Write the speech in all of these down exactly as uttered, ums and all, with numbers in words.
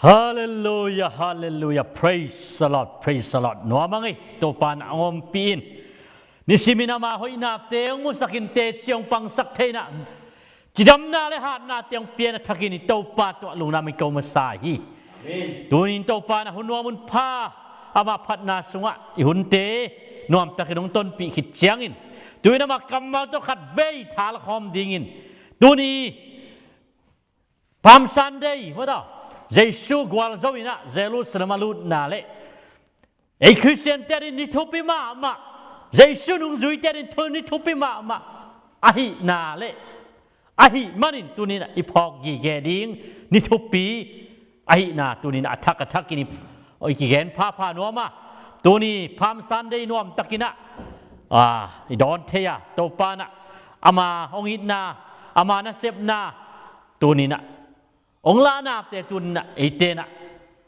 Halleluia, halleluia. Praise the Lord, praise the Lord. Nuam a ngei Topa in a hong ompih in, nisimin ama hoihnate hong musak in, teci hong pangsak thei in, cidamna le hatnate hong pia in, a thakin i Topa tungah lungdam i ko masa hi. Amen. Tunin Topa in a hun nuam hun pha, ama phatna sungah i hunte nuamtakin hong tonpih khit ciangin, tunin ama kammal tawh khatvei thalkhawm dingin, tuni Palm Sunday, mata, Jesu gualzo in a Jerusalem a lutna le ei Khristiante adingin ni thupi mahmah, Jesu nungzuite adingin thu ni thupi mahmah ahihna le ahih manin tunin a i phawk gige ding ni thupi ahihna tunin a thak a thakin i kigen phapha nuam a, tuni Palm Sunday nuamtakin a, a, i dawn thei a, Topa in a ama hong itna, ama nasepna tunin a hong lahnate tunin a eite in a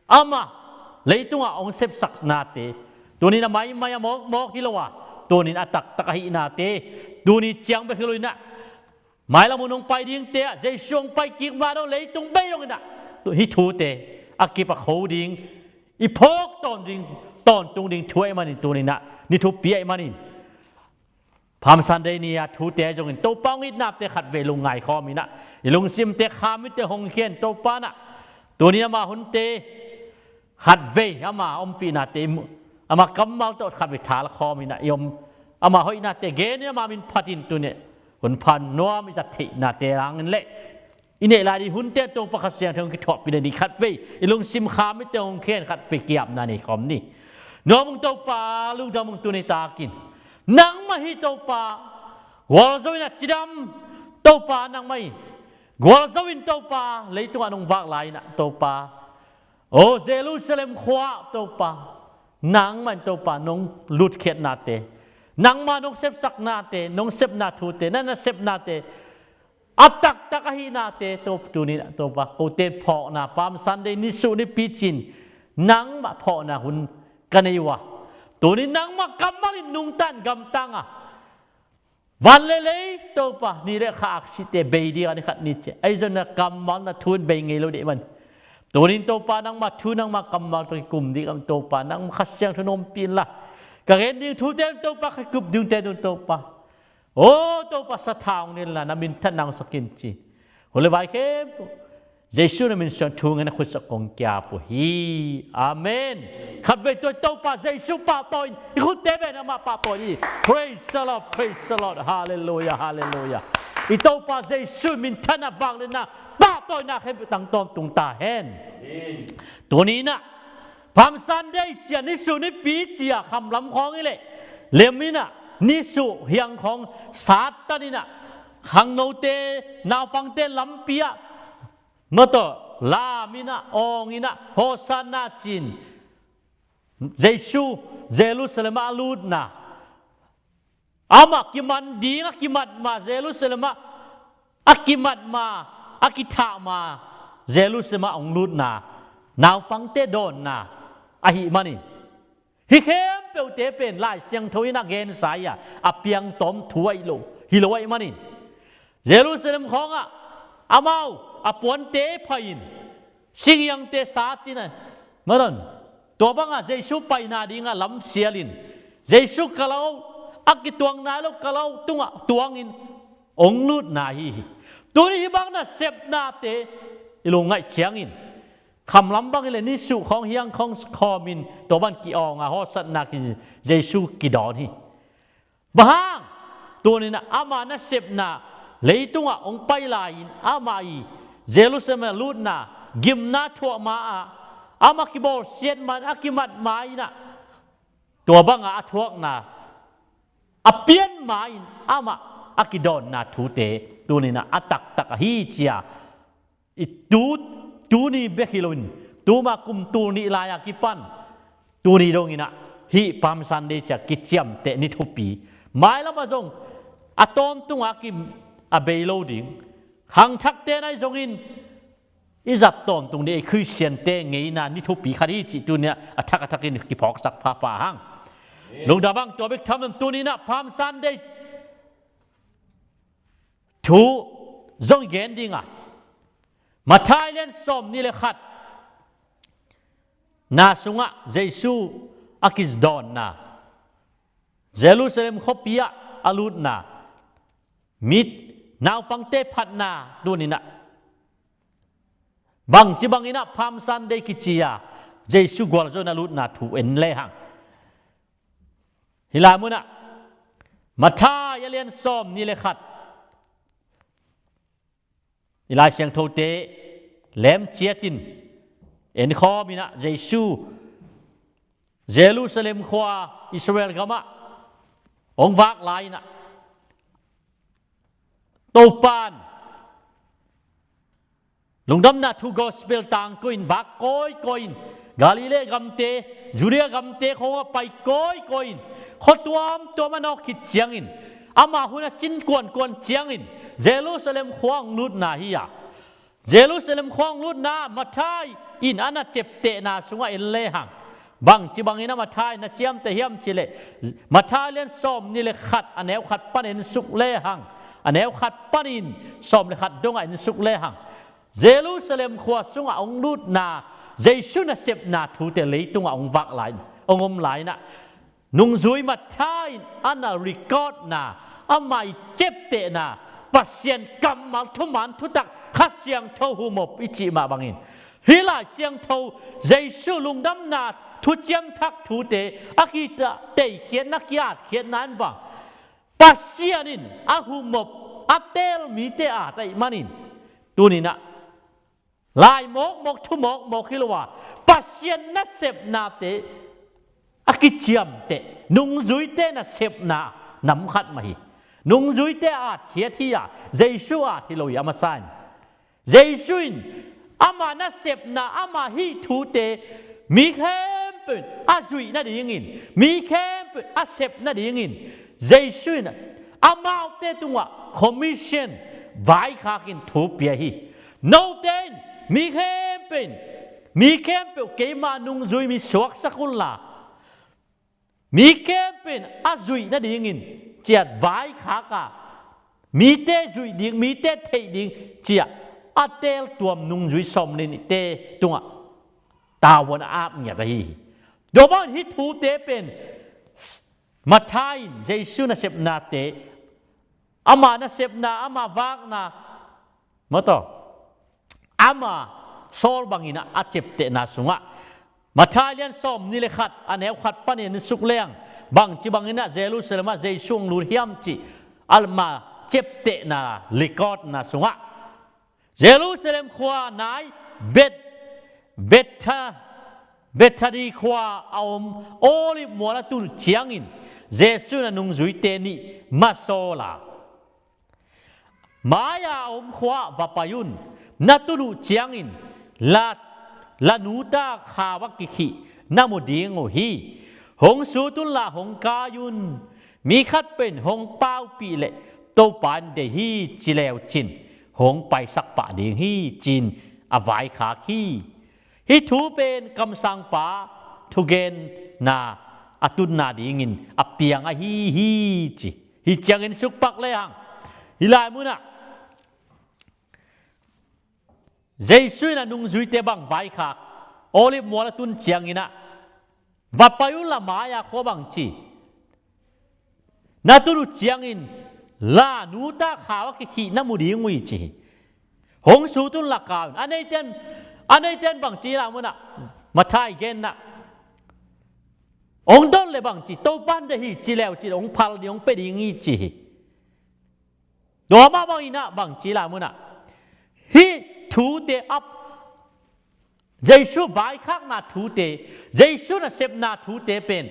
ama leitungah hong sepsaknate, tunin a maimai a mawkmawk hi lo a, tunin a taktak ahihnate, tuni ciang bek hi lo in a mailam hun hong pai dingte ah Jesu hong pai kik ma dong leitung bei dong in a, tu hih thute a kip a kho ding, i phawk tawn ding, tawntung ding thu ahih manin tunin a ni thupi ahih manin Palm Sunday ni a thute zongin Topa hong itnate khatvei lungngai khawm in a, i lungsimte khamite hong khia in, Topa in a tunin ama hunte khatvei ama ompihnate i mu-, ama kammal tawh khatvei thalkhawm in a i om, ama hoihnate gen in ama min phat in tunin hun pha nuam i zat theihnate langin le i neih lai ding hunte Topa Kha Siangtho hong kithuahpih nading khatvei i lungsim khamite hong khia in, khatvei ki-apna nei khawm ni. Nuam ung Topa, lungdam ung tuni takin. Nangmah hi Topa, gualzo in a cidam Topa nangmah hi. Gualzo in Topa leitungah nong vak lai in a Topa, o Jerusalem khua Topa, nangmah in Topa nong lutkhiatnate, nangmah nong sepsaknate, nong sepna thute, na nasepnate a taktak ahihnate, Topa, tunin a Topa, kote phawkna Palm Sunday nisuh nipi cin nangmah phawkna hun ka nei uh a, tunin nangmah kammal in nungta in gamtang a, van le lei Topa, ni le kha aksite bei ding a, ni khat ni ciang ahi zongin na kammal na thu in bei ngei lo ding ahih man, tunin Topa nangmah thu nangmah kammal tawh kikum ding a, Topa nangmah Kha Siangtho nong ompih inla, ka gen ding thute in Topa, ka kikup dingte in Topa, o Topa, sathau hong nei inla, na minthanna hong sak in ci. Hun le vai khempeuh Jesu na min suang thu ngen a khutsak kong ki-ap uh hi. Amen. Khatvei tua Topa Jesu pahtawi in, i khutte beh in amah pahtawi in. Praise the Lord, praise the Lord. Halleluia, halleluia. I Topa Jesu minthanna, vangliatna, pahtawina khempeuh tang tawntung ta hen. Amen. Tuni in a Palm Sunday ci a, nisuh nipi ci a, khamlam khawng hi leh lem in a, nisuh hiang khawng Satan in a khangnote, naupangte lampi ah, mataw, lam in a, awng in a, Hosanna ci in, Jesu Jerusalem ah a lutna, amah kiman ding a kimat ma, Jerusalem ah a kimat ma, a kithah ma, Jerusalem ah hong lutna, naupangte dawnna ahih manin, hih khempeuhte pen Lai Siangtho in a gensa hi a, a piangtawm thu ahi lo, hi lo ahih manin, Jerusalem khawngah amau a puante phai in, singhiangte sat in a, maw, tua bangah Jesu paina dingah lamsial in, Jesu ka lo, a kituang nai lo ka lo tungah tuangin hong lutna hi hi. Tuni hih bang nasepnate i lungngaih ciangin, khamlam bangin le nisuh khawng hiang khawng khawmin tua bang ki-awng a, hawsatna ki, Jesu kidawn hi. Bang hang? Tunin a ama nasepna leitungah hong pai lai-in, amah i Jerusalem a lutna, gimna thuah ma-ah, amah kibawlsiat ma-in, a kimat ma-in a, tua bangah a thuakna a pian ma-in amah a kidawnna thute tunin a, a taktak ahi ci a, i tu, tuni bek hi loin, tuma kum tul nih lai-a kipan tuni dongin a, hih Palm Sunday ci a kiciamteh ni thupi, mailam ah zong a tawntung a ki, a bei lo ding, khangthakte nai zongin i zat tawntung ding, ei Khristiante ngeina ni thupi khat hi cih tuni a, a thak a thakin kiphawksak phapha hang. Lungdam hang. Tua bek tham lo in, tuni in a Palm Sunday thu zong gen ding a, Matthai lian sawmnih le khat, na sungah Jesu a kidawnna, Jerusalem khuapi ah a lutna, mit naupangte phatna tuninah bangci banginah Palm Sunday kici a Jesu gualzawhna lutna thu en lehang, hih lai munah Matthai a lian sawm ni le khat i Lai Siangthote lemciatin enkhawm inah Jesu Jerusalem khua Israel gamah hong vak lai inah Topan lungdamna thu gospel tangko in vak kawikawi in, Galilee gamte, Judea gamte khawngah pai kawikawi in, khua tuamtuam a nawk khit ciangin, ama hun a cin kuankuan ciangin Jerusalem khua hong lutna hi a, Jerusalem khua hong lutna Matthai in a na ceptehna sungah en lehang, bangci bangin a Matthai na ciamteh hiam cileh, Matthai lian sawm ni le khat a neu khat pan en suk lehang, a neu khat panin sawm le khat dongah en suk lehang, Jerusalem khua sungah hong lutna, Jesu nasepna thute leitungah hong vak lai, hong om lai inah, nungzui Matthai in a na recordna, ama i ceptehna, Pasian kammal thuman thutak, Kha Siangtho humop i cih mah bangin, hih Lai Siangtho Jesu lungdamna thuciam thak thute a kiteikhiatna, kiatkhiatna in bang Pasian in a humop a teel mite at ahih manin, tuninah lai mawkmawk, thu mawkmawk hi lo a, Pasian nasepnate a kiciamteh, nungzuite nasepna nam khat mah hi. Nungzuite atkhiat hi a, Jesu at hi lo hi a masa in. Jesu in ama nasepna, ama hih thute mi khempeuh in a zuih nadingin, mi khempeuh in a sep nadingin, Jesu in amaute tungah commission, vaikhakin thu pia hi. Note in mi khempeuh in, mi khempeuh keima nungzui mi suaksak unla, mi khempeuh in a zuih nadingin ciat vaikhak a, mite zuih ding, mite theih ding ciah a teeltuam nungzui sawmli nihte tungah tavuan a ap ngiat ahi hi. Tua bangin hih thute pen Matthai in Jesu nasepnate, ama nasepna, ama vakna, maw taw, ama sawl bangin a ceptehna sungah, Matthai lian sawm ni le khat a neu khat panin en suk leng, bangci bangin a Jerusalem ah Jesu hong lut hiam cih ama ceptehna, likawtna sungah, Jerusalem khua nai Bet, Betha, Bethani khua a om Olive mual a tun ciangin Jesu in a nungzuite nih ma sawl a, mai-a a om khua-ah va pai un. Na tun uh ciangin la, la nuta khau a kikhih na mu ding uh hi. Hong sut unla hong kai un. Mi khatpeuh in hong paupih leh Topa in deih hi ci leu cin hong paisak pah ding hi, ci-in a vaikhak hi. Hih thu pen kamsangpa thugenna a tunna dingin a piang ahi hi, ci. Hih ciangin sukpak lehang, hih lai munah Jesu in a nungzuite bang vaikhak, Olive mual a tun ciangin ah, va pai unla mai-a khua bang ci. Na tun uh ciangin la nuta khau a kikhih na mu ding uh hi, ci hi. Hong sut unla kai un. A neite'n, a neite'n bang ci lai munah, Matthai genna, hong dawn leh bang ci, Topa in deih hi ci leu cin hong phal ding, hong pia ding hi, ci hi. Tua mah bangin ah bang ci lai munah, hih thute a, Jesu vaikhakna thute, Jesu nasepna thute pen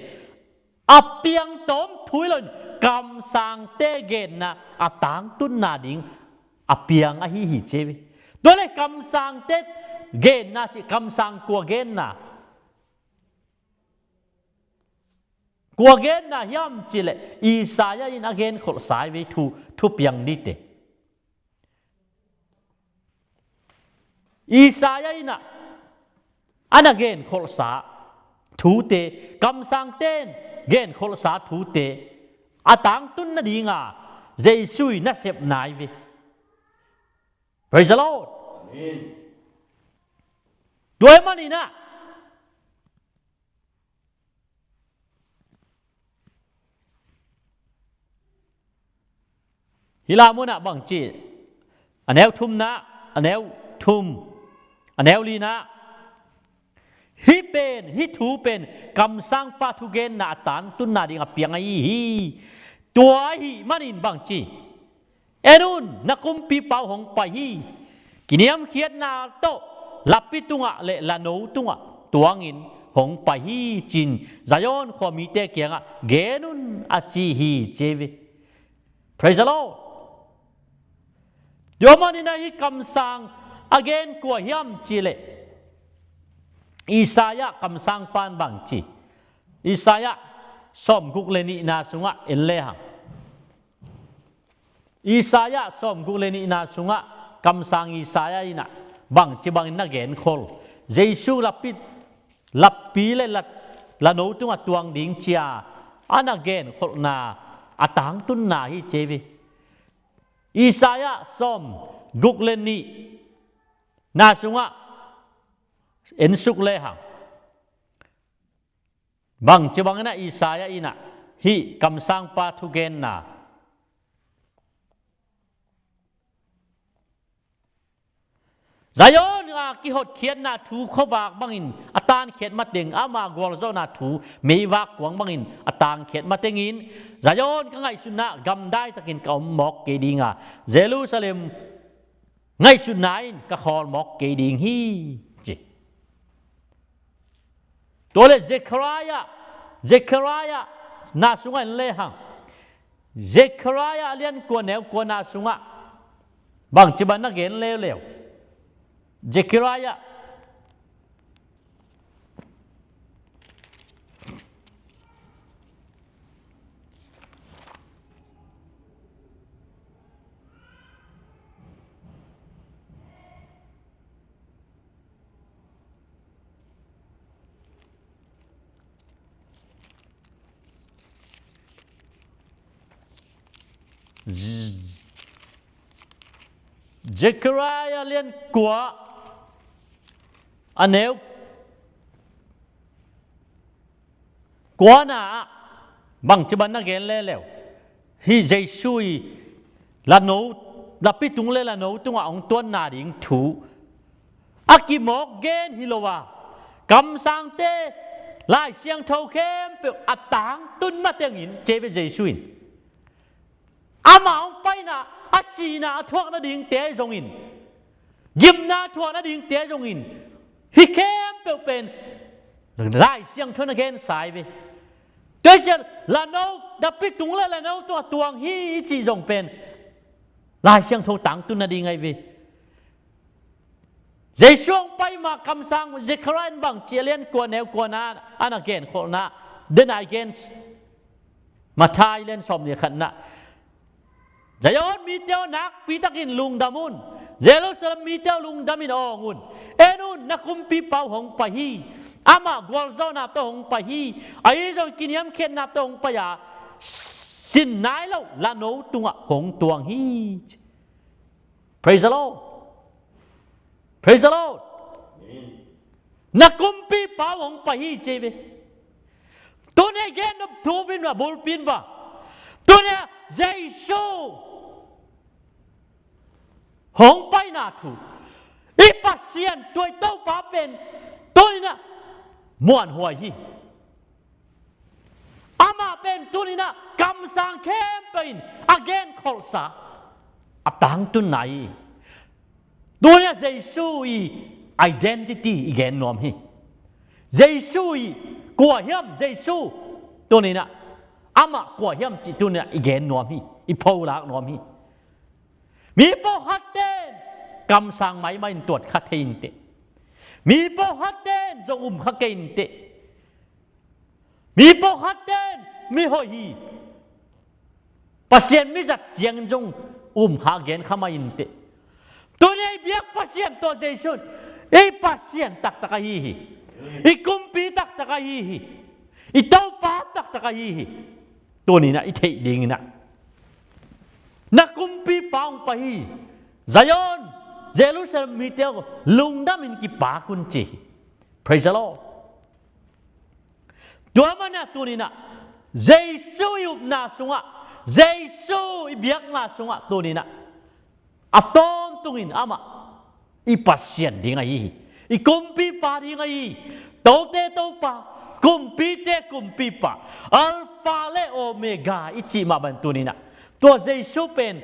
a piang tawm thu hi loin kamsangte genna a tangtunna ding a piang ahi hi, ci hi. Tua leh kamsangte genna cih, kamsang kua genna? Kua genna hiam cih leh Isaiah in a genkholhsa hi ve, thu, thupiang dingte. Isaiah in ah a na genkholhsa thute, kamsangte'n genkholhsa thute a tangtun nadinga Jesu i nasepna hi ve. Praise the Lord. Amen. Tua ahih manin ah, Hih la munah bangci, a neu thumna, a neu thum, a neu lina, hih pen, hih thu pen kamsangpa thugenna a tangtunna ding a piang ahi hi. Tua ahih manin bangci, en un, na kumpipa uh hong pai hi. Kiniamkhiatna tawh lapi tungah le lano tungah tuangin hong pai hi, ci-in Zion khua mite kiangah gen un, a ci hi, ci hi ve. Praise the Lord. Tua manin ahi kamsang a gen kua hiam cih leh Isaiah kamsangpa in bangci, Isaiah sawmguk le nihna sungah en lehang, Isaiah sawmguk le nihna sungah kamsang Isaiah in ah bangci bangin na genkhol, Jesu lapi, lapi le la, lano tungah tuang ding ci-a a na genkholhna a tangtunna hi, ci hi ve. Isaiah sawmguk le nihna sungah ensuk lehang, bangci bangin ah Isaiah in ah hih kamsangpa thugenna, Zion a kihotkhiatna thu khuavak bangin a tankhiat mateng, ama gualzawhna thu meivak kuang bangin a tankhiat matengin, Zion ka ngaihsutna gamdai takin ka om mawk kei ding a, Jerusalem ngaihsutna in ka khawl mawk kei ding hi, ci. Tua le Zechariah, Zechariah na sungah en lehang, Zechariah a lian kua neu kuana sungah bangci bang na gen leuleu. Zechariah Zechariah lian kua a neu kuana ah bangci bang na gen leuleu. Hih Jesu i lano, lapi tung le lano tungah hong tuanna ding thu a kimawk gen hi lo a, kamsangte Lai Siangtho khempeuh a tangtun matengin, ci hi ve, Jesu in ama hong paina, a sihna a thuak nadingte zongin, gimna a thuak nadingte zongin, hih khempeuh pen Lai Siangtho in a gensa hi ve. Tua hi ciang lano, lapi tung le lano tungah tuang hi i cih zong pen Lai Siangtho tangtun nading ahi ve. Jesu hong pai ma kamsang Zechariah in bangci a lian kua neu kuana a na genkholhna, den a i gen, Matthai lian sawmnih le khatna, Zion mite aw, nakpi takin lungdam un. Jerusalem mite aw, lungdam in awng un. En un, na kumpipa uh hong pai hi. Amah gualzawhna tawh hong pai hi. Ahi zong kiniamkhiatna tawh hong pai a, sin nai lo lano tungah hong tuang hi. Praise the Lord. Praise the Lord. Na kumpipa uh hong pai hi, ci hi ve. Tuni a i gen nop thu pen a bulpi in bang, tuni a Jesu hong paina thu, i Pasian, tua i Topa pen tuni in a muanhuai hi. Amah pen tuni in a kamsang khempeuh in a genkholhsa a tangtunna hi. Tuni a Jesu i identity i gen nuam hi. Jesu i kua hiam, Jesu tuni in a amah kua hiam cih tuni in a i gen nuam hi. I pholak nuam hi. Mi pawlkhatte in kamsang maimai in tuat kha thei inteh. Mi pawlkhatte in zong um kha kei inteh. Mi pawlkhatte in mihoih hi, Pasian mizat ciangin zong um kha, gen kha mai inteh. Tuni a i biak Pasian tawh Jesu in i Pasian taktak ahi hi. I kumpi taktak ahi hi. I Topa taktak ahi hi. Tuni in a i theih ding in a, na kumpipa hong pai hi. Zion, Jerusalem mite aw, lungdam in kipak un, ci hi. Praise the Lord. Tua manin a tuni in a Jesu i upna sungah Jesu i biakna sungah tuninah a tawntungin amah i Pasian ding ahi hi. I kumpipa ding ahi hi. Tote Topa, kumpite kumpipa, Alpha le Omega i cih mah bang tuninah tua Jesu pen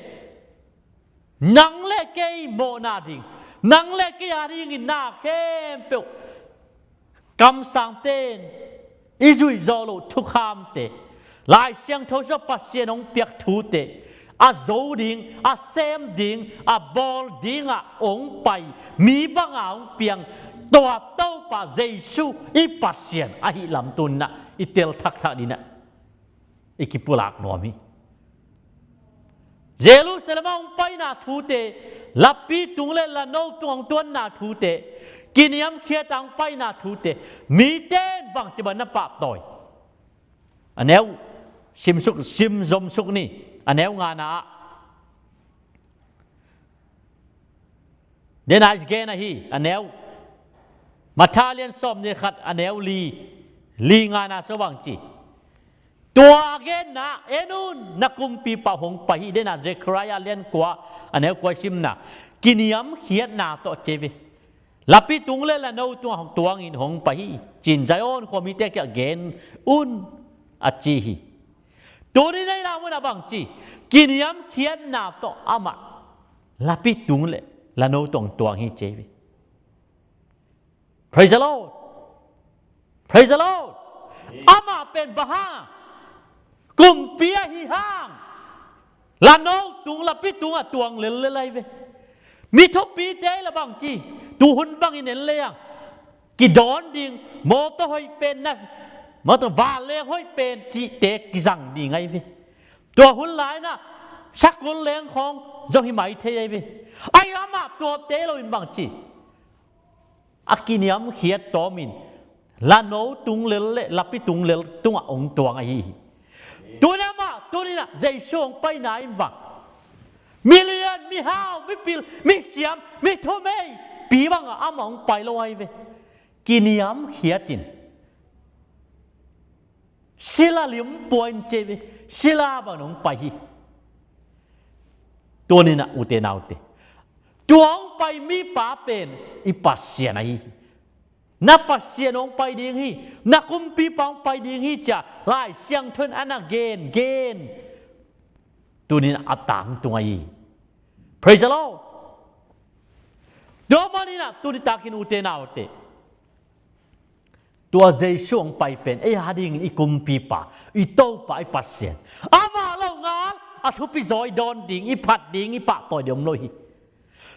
nang le kei mawhna ding, nang le kei a dingin na khempeuh kamsangten i zuih zawh loh thukhamte, Lai Siangtho sua Pasian hong piak thute a zo ding, a sem ding, a bawl dingah hong pai mi banga hong piang tua Topa Jesu i Pasian ahi lam tuninah i tel thakthak dinah i kipulak nuam hi. Jerusalem a hong paina thute, lapi tung le lano tung hong tuanna thute, kiniamkhiat a hong paina thute, mite in bangci bang na pahtawi? A neu simsuk, simzomsuk ni, a neu ngana ah. Dena i gen ahi, a neu. Matthai lian sawm ni khat, a neu li, li ngana sua bangci. Tua a genna, en un, na kumpipa hong pai hi. Dena Zechariah lian kua, a neu kua i simna, kiniamkhiatna tawh ci ve. Lapi tung le lano tungah hong tuangin hong pai hi, cin Zion khua mite kiangah gen un, a ci hi. Tuni nei na mun a bangci, kiniamkhiatna tawh amah lapi tung le lano tungah hong tuang hi ci ve. Praise the Lord. Praise the Lord. Amah pen bang hang kumpi ahi hang, lano tung lapi tungah tuang lel lel ahi ve. Mi thupite la bangci, tuhun bangin en le ang, kidawn ding, mawtaw hoih pen na, mawtaw vanleng hoih pen cihte kizang ding ahi ve. Tua hun lai-inah sakul leng khawng zong hi mai thei ahi ve. Ahi amah tuate loin bangci, a kiniamkhiat tawmin lano tung lel le lapi tung lel tungah hong tuang ahi hi. Tuni amah, tuninah Jesu hong paina in bang, milian, mihau, mipil, misiam, mithumei pi bangah amah hong pai lo ahi ve. Kiniamkhiatin sila limpua in ci ve, sila bang hong pai hi. Tuninah ute naute, tua hong pai mipa pen i Pasian ahi hi. Na Pasian hong pai ding hi, na kumpipa hong pai ding hi cia Lai Siangtho in a na gen gen, tunin a tangtung ahi hi. Praise the Lord. Tua maninah tuni takin ute naute, tua Jesu hong pai pen ei a dingin i kumpipa, i Topa, i Pasian. Amah longal a thupi zaw i dawn ding, i phat ding, i pahtawi ding om lo hi.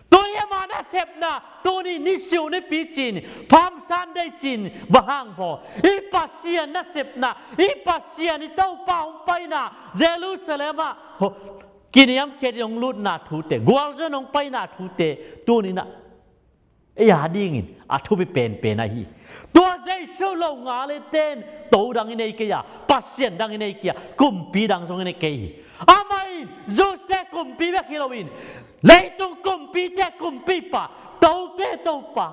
Tuni ama nasepna, tuni nisiu nipi cin, Palm Sunday cin, bang hang baw, i Pasian nasepna, i Pasian i Topa hong paina, Jerusalem ah kiniamkhiat in hong lutna thute, gualzawh in hong paina thute, tuninah ei a dingin a thupi penpen ahi. Tua Jesu longal i ten to dang i nei kei a, Pasian dang i nei kei a, kumpi dang zong i nei kei hi. Amah in Jewste kumpi bek hi loin, leitung kumpite kumpipa, tote Topa,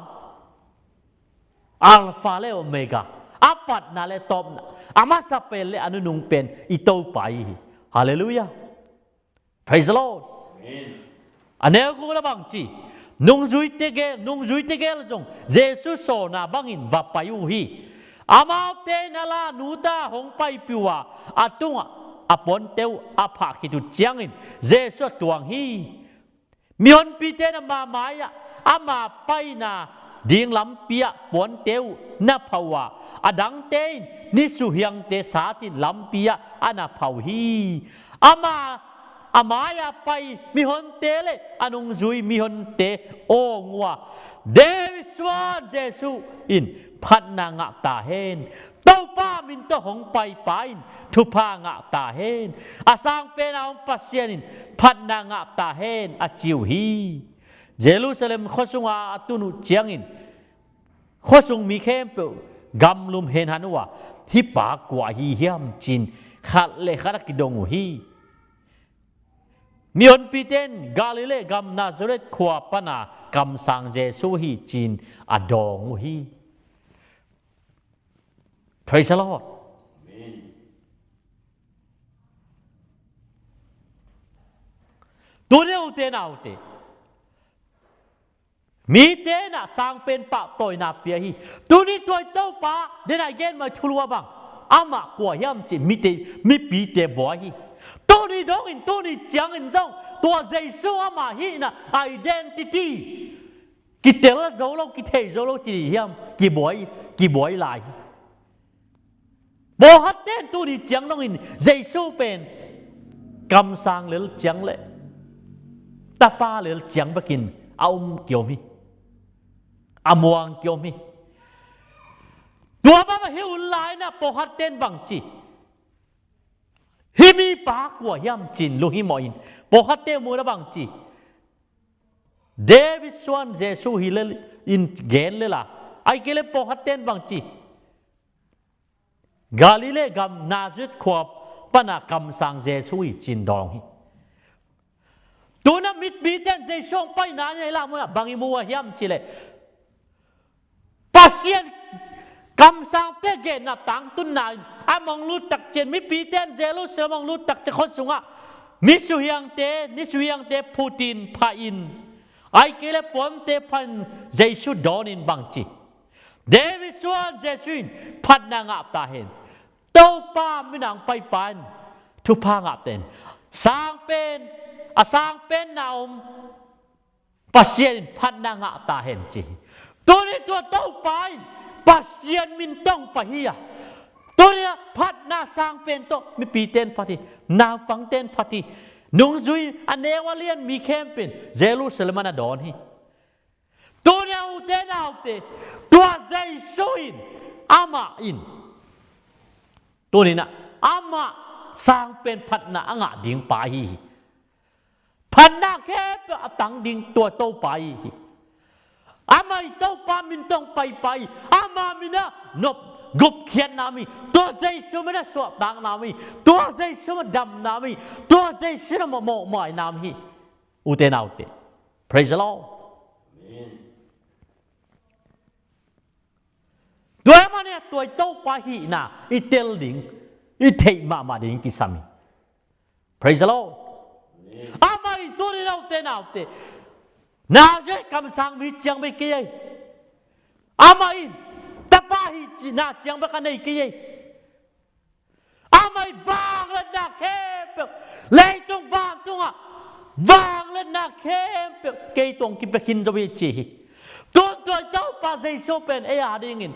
Alpha le Omega, a patna le tawpna, a masa pen le a nunung pen i Topa ahi hi. Halleluiah. Praise the Lord. Amen. A neu gukna bangci, nungzuite gel, nungzuite gel zong Jesu sawlna bangin va pai uh hi. Amaute in a la nuta hong paipih uh a, a tungah a puante uh a phah khit uh ciangin Jesu a tuang hi. Mihonpite in ama mai-ah, ama paina ding lampi-ah puante uh na phah uh a, a dangte in nisuhiangte satin lampi-ah a na phah uh hi. Ama, a mai-a pai mihonte le a nungzui mihonte awng uh a, David suan Jesu in phatna ngah ta hen. Topa min tawh hong paipa in thupha ngah ta hen. A sang pena hong Pasian in phatna ngah ta hen, a ci uh hi. Jerusalem khuasunga a tun uh ciangin khuasung mi khempeuh gamlum henhan uh a, hih pa kua ahi hiam ci-in khat le khat a kidong uh hi. Mihonpite in Galilee gam Nazareth khua pana kamsang Jesu hi ci-in a dawng uh hi. Praise the Lord. Amen. Tuni ute naute, mite in ah sangpen pahtawina pia hi. Tuni tua i Topa, den a i gen mai thulu ah bang, amah kua hiam cih mite, mipite buai hi. Tuni dongin, tuni ciangin zong tua Jesu ama hihna, identity, kitel zo lo, kithei zo lo ci hiam, kibuai, kibuai lai hi. Pawlkhatte in tuni ciang dongin Jesu pen kamsang lel ciang le tapa lel ciang bekin a um kiom hi. A muang kiom hi. Tua bang a hi un lai-in ah pawlkhatte in bang ci, hih mipa kua hiam ci-in lunghimawh in, pawlkhatte muhna bang ci, David suan Jesu hi le in gen le la, ahih kei leh pawlkhatte in bang ci, Galilee gam Nazareth khua pan a kamsang Jesu hi ci-in dawng hi. Tu-in ah mipite in Jesu hong paina in a i lam munah bang i mu uh hiam cih leh, Pasian kamsangte genna tangtunna in amah hong lut tak ciang, mipite in Jerusalem hong lut tak ciang khua sungah mi suhiangte, ni suhiangte phutin phahin, ahih kei leh puante phahin Jesu dawnin bang ci, David suan Jesu in phatna ngah ta hen. Topa min a hong paipa in thupha ngah ta hen. Sangpen, a sangpenna om Pasian in phatna ngah ta hen ci hi. Tuni tua Topa in Pasian min tawh hong pai hi a, tuni a phatna sangpen tawh mipite in phat hi. Naupangte in phat hi. Nungzui a neu a lian mi khempeuh in Jerusalem ah na dawn hi. Tuni a ute naute, tua Jesu in, amah in, tuni in ah amah sangpen phatna a ngah ding pa ahi hi. Phatna khempeuh a tang ding tua Topa ahi hi. Amah i Topa min tawh hong paipa hi. Ama min ah nop gupkhiatna om hi. Tua Jesu min ah suahtakna om hi. Tua Jesu min ah damna om hi. Tua Jesu min ah mawhmaina om hi. Ute naute. Praise the Lord. Amen. Tua ahih manin tua i Topa hihna i tel ding, i theih mahmah ding kisam hi. Praise the Lord. Amen. Amah in tuni a ute naute, Nazareth kamsang mi ciang bek kei ei. Amah in tapa hi cihna ciang bek a nei kei ei. Amah in vangliatna khempeuh, leitung vantungah vangliatna khempeuh kei tawh hong kipia khin zo hi ci hi. Tun tua i Topa Jesu pen ei a dingin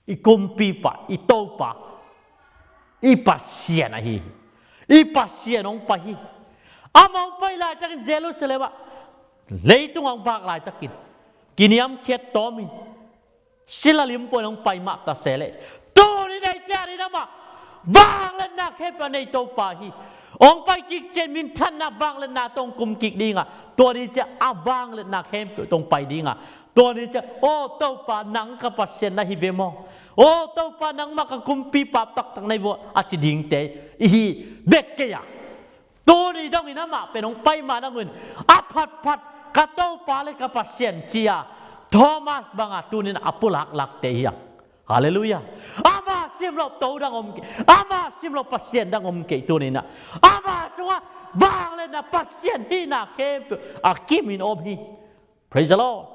i kumpipa, i Topa, i Pasian ahi hi. I Pasian hong pai hi. Amah hong pai laitakin Jerusalem ah, leitung ah hong vak laitakin kiniamkhiat tawmin, sila limpuan hong pai mah ta se leh, tuni neite a dingin amah vangliatna khempeuh a nei Topa hi. Hong pai kik ciang minthanna vangliatna tawh hong kum kik ding a, tua ni ciang a vangliatna khempeuh tawh hong pai ding a, tua ni ciang, "Aw Topa, nang ka Pasian na hi ve maw? Aw Topa, nangmah ka kumpipa taktak na hi ve maw?" a ci dingte i hi bek kei a, tuni dongin amah pen hong pai ma nangun, a phatphat ka Topa le ka Pasian ci-a Thomas banga tunin a pulaklakte hi hang. Halleluiah. Ama simloh to dang om kei, ama simloh Pasian dang om kei tuninah, ama sungah vangliatna Pasian hihna khempeuh a kimin om hi. Praise the Lord.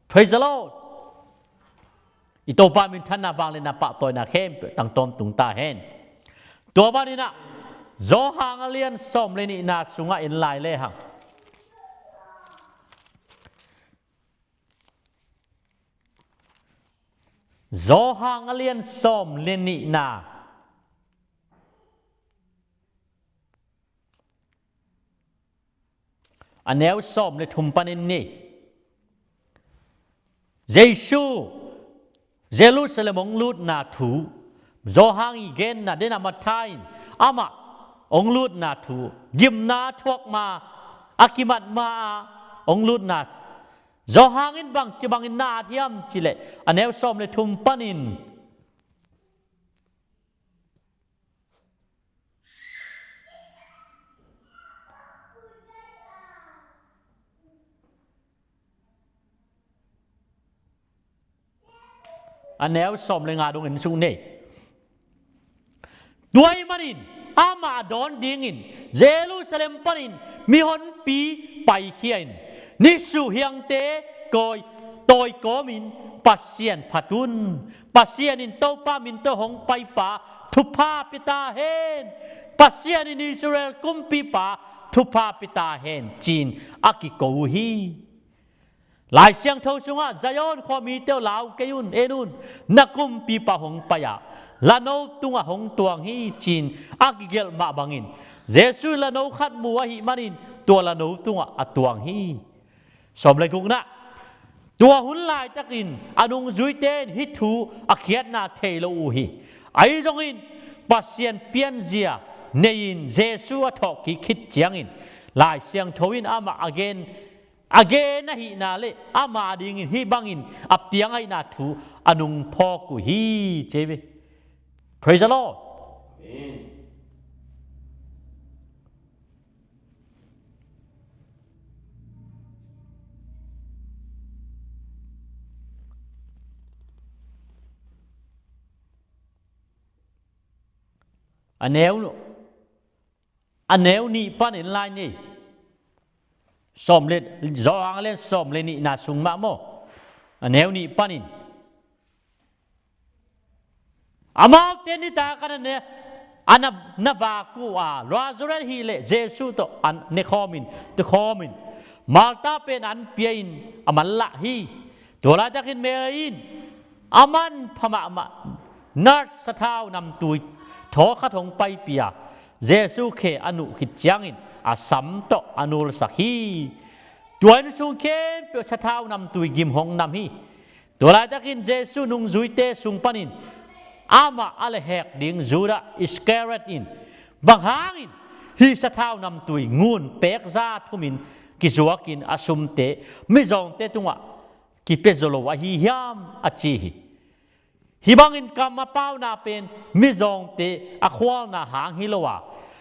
Praise the Lord. I Topa minthanna vangliatna pahtawina khempeuh tang tawntung ta hen. Tua maninah Johan a lian sawm le nihna sungah en lai lehang, Johan a lian sawm le nihna a neu sawm le thum panin ni. Jesu Jerusalem hong lutna thu, Johan i genna, dena Matthai in amah hong lutna thu, gimna thuak ma, a kimat ma a hong lutna, Johan in bangci bangin na at hiam cileh a neu sawm le thum panin a neu sawm le nga dong en suk nei. Tua ahih manin amah dawn dingin Jerusalem panin mihonpi paikhia in, nisuhiangte kawi, tawi kawmin Pasian phat un. Pasian in Topa min tawh hong paipa thupha pia ta hen. Pasian in Israel kumpipa thupha pia ta hen, ci-in a kiko uh hi. Lai Siangtho sungah, Zion khua mite aw, lau kei un, en un, na kumpipa hong pai a, lano tungah hong tuang hi, ci-in a kigelh mah bangin, Jesu in lano khat mu ahih manin tua lano tungah a tuang hi. Sawm le gukna, tua hun laitakin a nungzuite in hih thu a khiatna thei lo uh hi. Ahi zongin Pasian pianzia nei-in Jesu a thawhkik khit ciangin Lai Siangtho in amah a gen, a gen ahihna le ama dingin hih bangin a piang ahihna thu a nungphawk uh hi, ci hi. Praise the Lord. Amen. A neu, a neu nih panin lai ni. Sawm le, Johan le sawm le nihna sung mah maw? A neu nih panin. Amaute nitak a na ne, a na, na vak uh a, Lazarus hih leh Jesu tawh a nekhawmin, tukhawmin, Martha pen an pia-in a manlah hi. Tua laitakin Mary in a manpha mahmah nard sathau namtui thawkhat hong paipih a, Jesu khe a nuh khit ciangin a sam tawh a nulsak hi. Tua inn sung khempeuh sathau namtui gim hong nam hi. Tua laitakin Jesu nungzuite sung panin amah a lehhek ding Judas Iskariot in, bang hangin hih sathau namtui ngun pek za thumin kizuakin a sumte mizawngte tungah kipia zo lo ahi hiam, a ci hi. Hih bangin kam a pauna pen mizawngte a khualna hang hi lo a,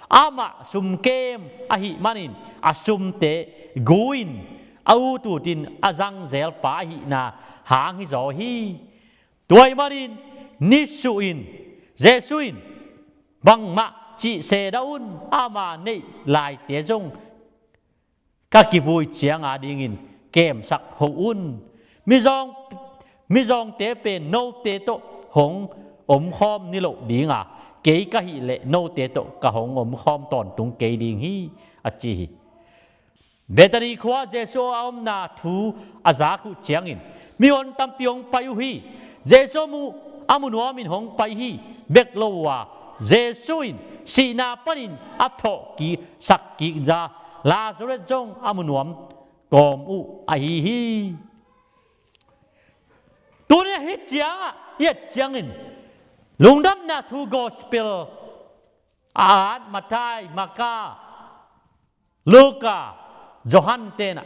amah sumkem ahih manin a sumte gu-in a ut utin a zangzelpa ahihna hang hi zaw hi. Tua ahih manin nisuh in Jesu in, bangmah cih se dah un, ama neih laite zong ka kivui ciang a dingin kemsak hoh un. Mizawng, mizawngte pen note tawh hong omkhawm niloh ding a, kei ka hih leh note tawh ka hong omkhawm tawntung kei ding hi, a ci hi. Bethany khua Jesu a omna thu a zak uh ciangin mihon tampi hong pai uh hi. Jesu a mu, a mu nuamin hong pai hi bek lo uh a, Jesu in sihna panin a thawhkik, sakkik za Lazarus zong a mu nuam kawm uh ahi hi. Tuni a hih ciangah i et ciangin Lungdamna Thu Gospel a at Matthai, Marka, Luka, Johan tenah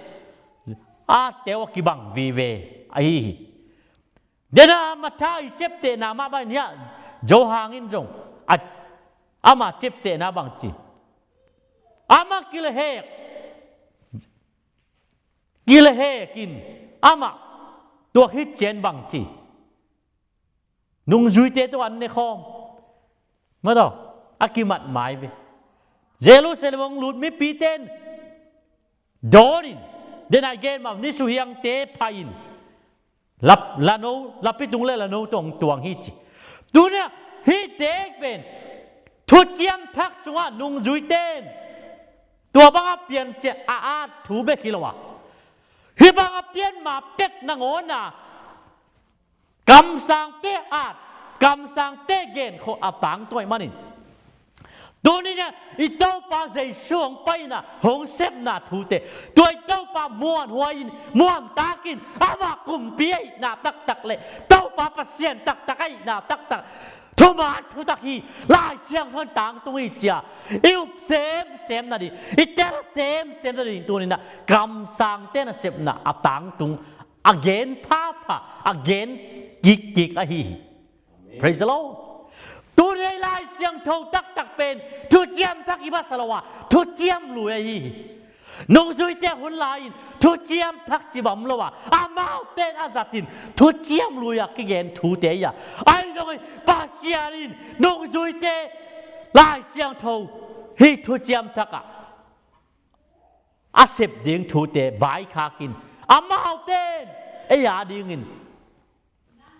atte uh a kibang vive ahi hi. Dena Matthai ciaptehna mah bang hiah, Johan in zong a, ama ciaptehna bang ci. Ama kilehek, kilehek in amah tuak hi cian bang ci. Nungzuite tawh an nekhawm. Mataw, a kimat mai ve. Jerusalem hong lut mipite in dawnin, dena i gen mah nisuhiangte pha in, lap, lano, lapi tung le lano tawh hong tuang hi ci. Tuna hihte pen thuciam thak sungah nungzuite in tua banga piancil a at thu bek hi lo a, hih banga pian ma pek nangawna kamsangte at, kamsangte gen khawh a tangtung ahih manin, tuni-in ah i Topa Jesu hong paina, hong sepna thute, tua i Topa muanhuai-in, muantakin, amah kumpi ahihna taktak le Topa Pasian taktak ahihna taktak, thuman thutak hi, Lai Siangtho in tangtung hi ci-a i up semsem nading, i tel semsem nading, tuni-in ah kamsangte nasepna a tangtung, a gen phapha, a gen kikkik ahi hi. Praise the Lord. Tuni a i Lai Siangtho taktak pen thuciam thak hi masa lo a, thuciam lui ahi hi. Nungzuite hun lai-in thuciam thak ci bang om lo a, amaute in a zatin thuciam lui-a kigen thute hi a, ahi zongin Pasian in nungzuite Lai Siangtho hih thuciam thak ah a sep ding thute vaikhak in, amaute in ei a dingin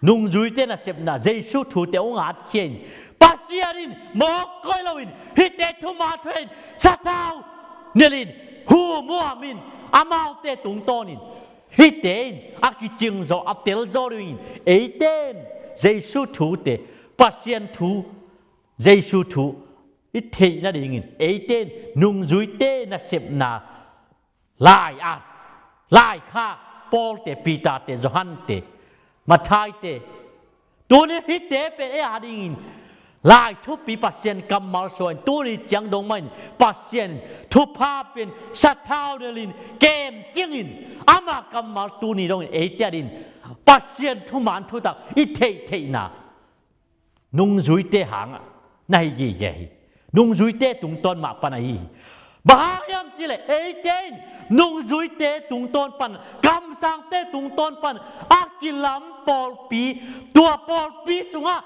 nungzuite nasepna Jesu thute hong atkhia in, Pasian in mawk koih loin hihte thuman thu-in sathau nelin humuam in, amaute tungtawnin hihte in a kicing zaw, a tel zaw dingin eite in Jesu thute, Pasian thu, Jesu thu i theih nadingin eite in nungzuite nasepna lai-at, laikhak, Pawlte, Peterte, Johante, Matthaite, tuni hihte pen ei a dingin lai thupi, Pasian kammal suain tuni ciang dong mahin Pasian thupha pen sathau nelin kemcingin ama kammal tuni dongin eite a dingin Pasian thuman thutak i theihtheihna nungzuite hangah na hi gige hi. Nungzuite tungtawn mah pan ahi hi. Bang hang hiam cihleh eite in nungzuite tungtawn pan, kamsangte tungtawn pan a kilam pawlpi, tua pawlpi sungah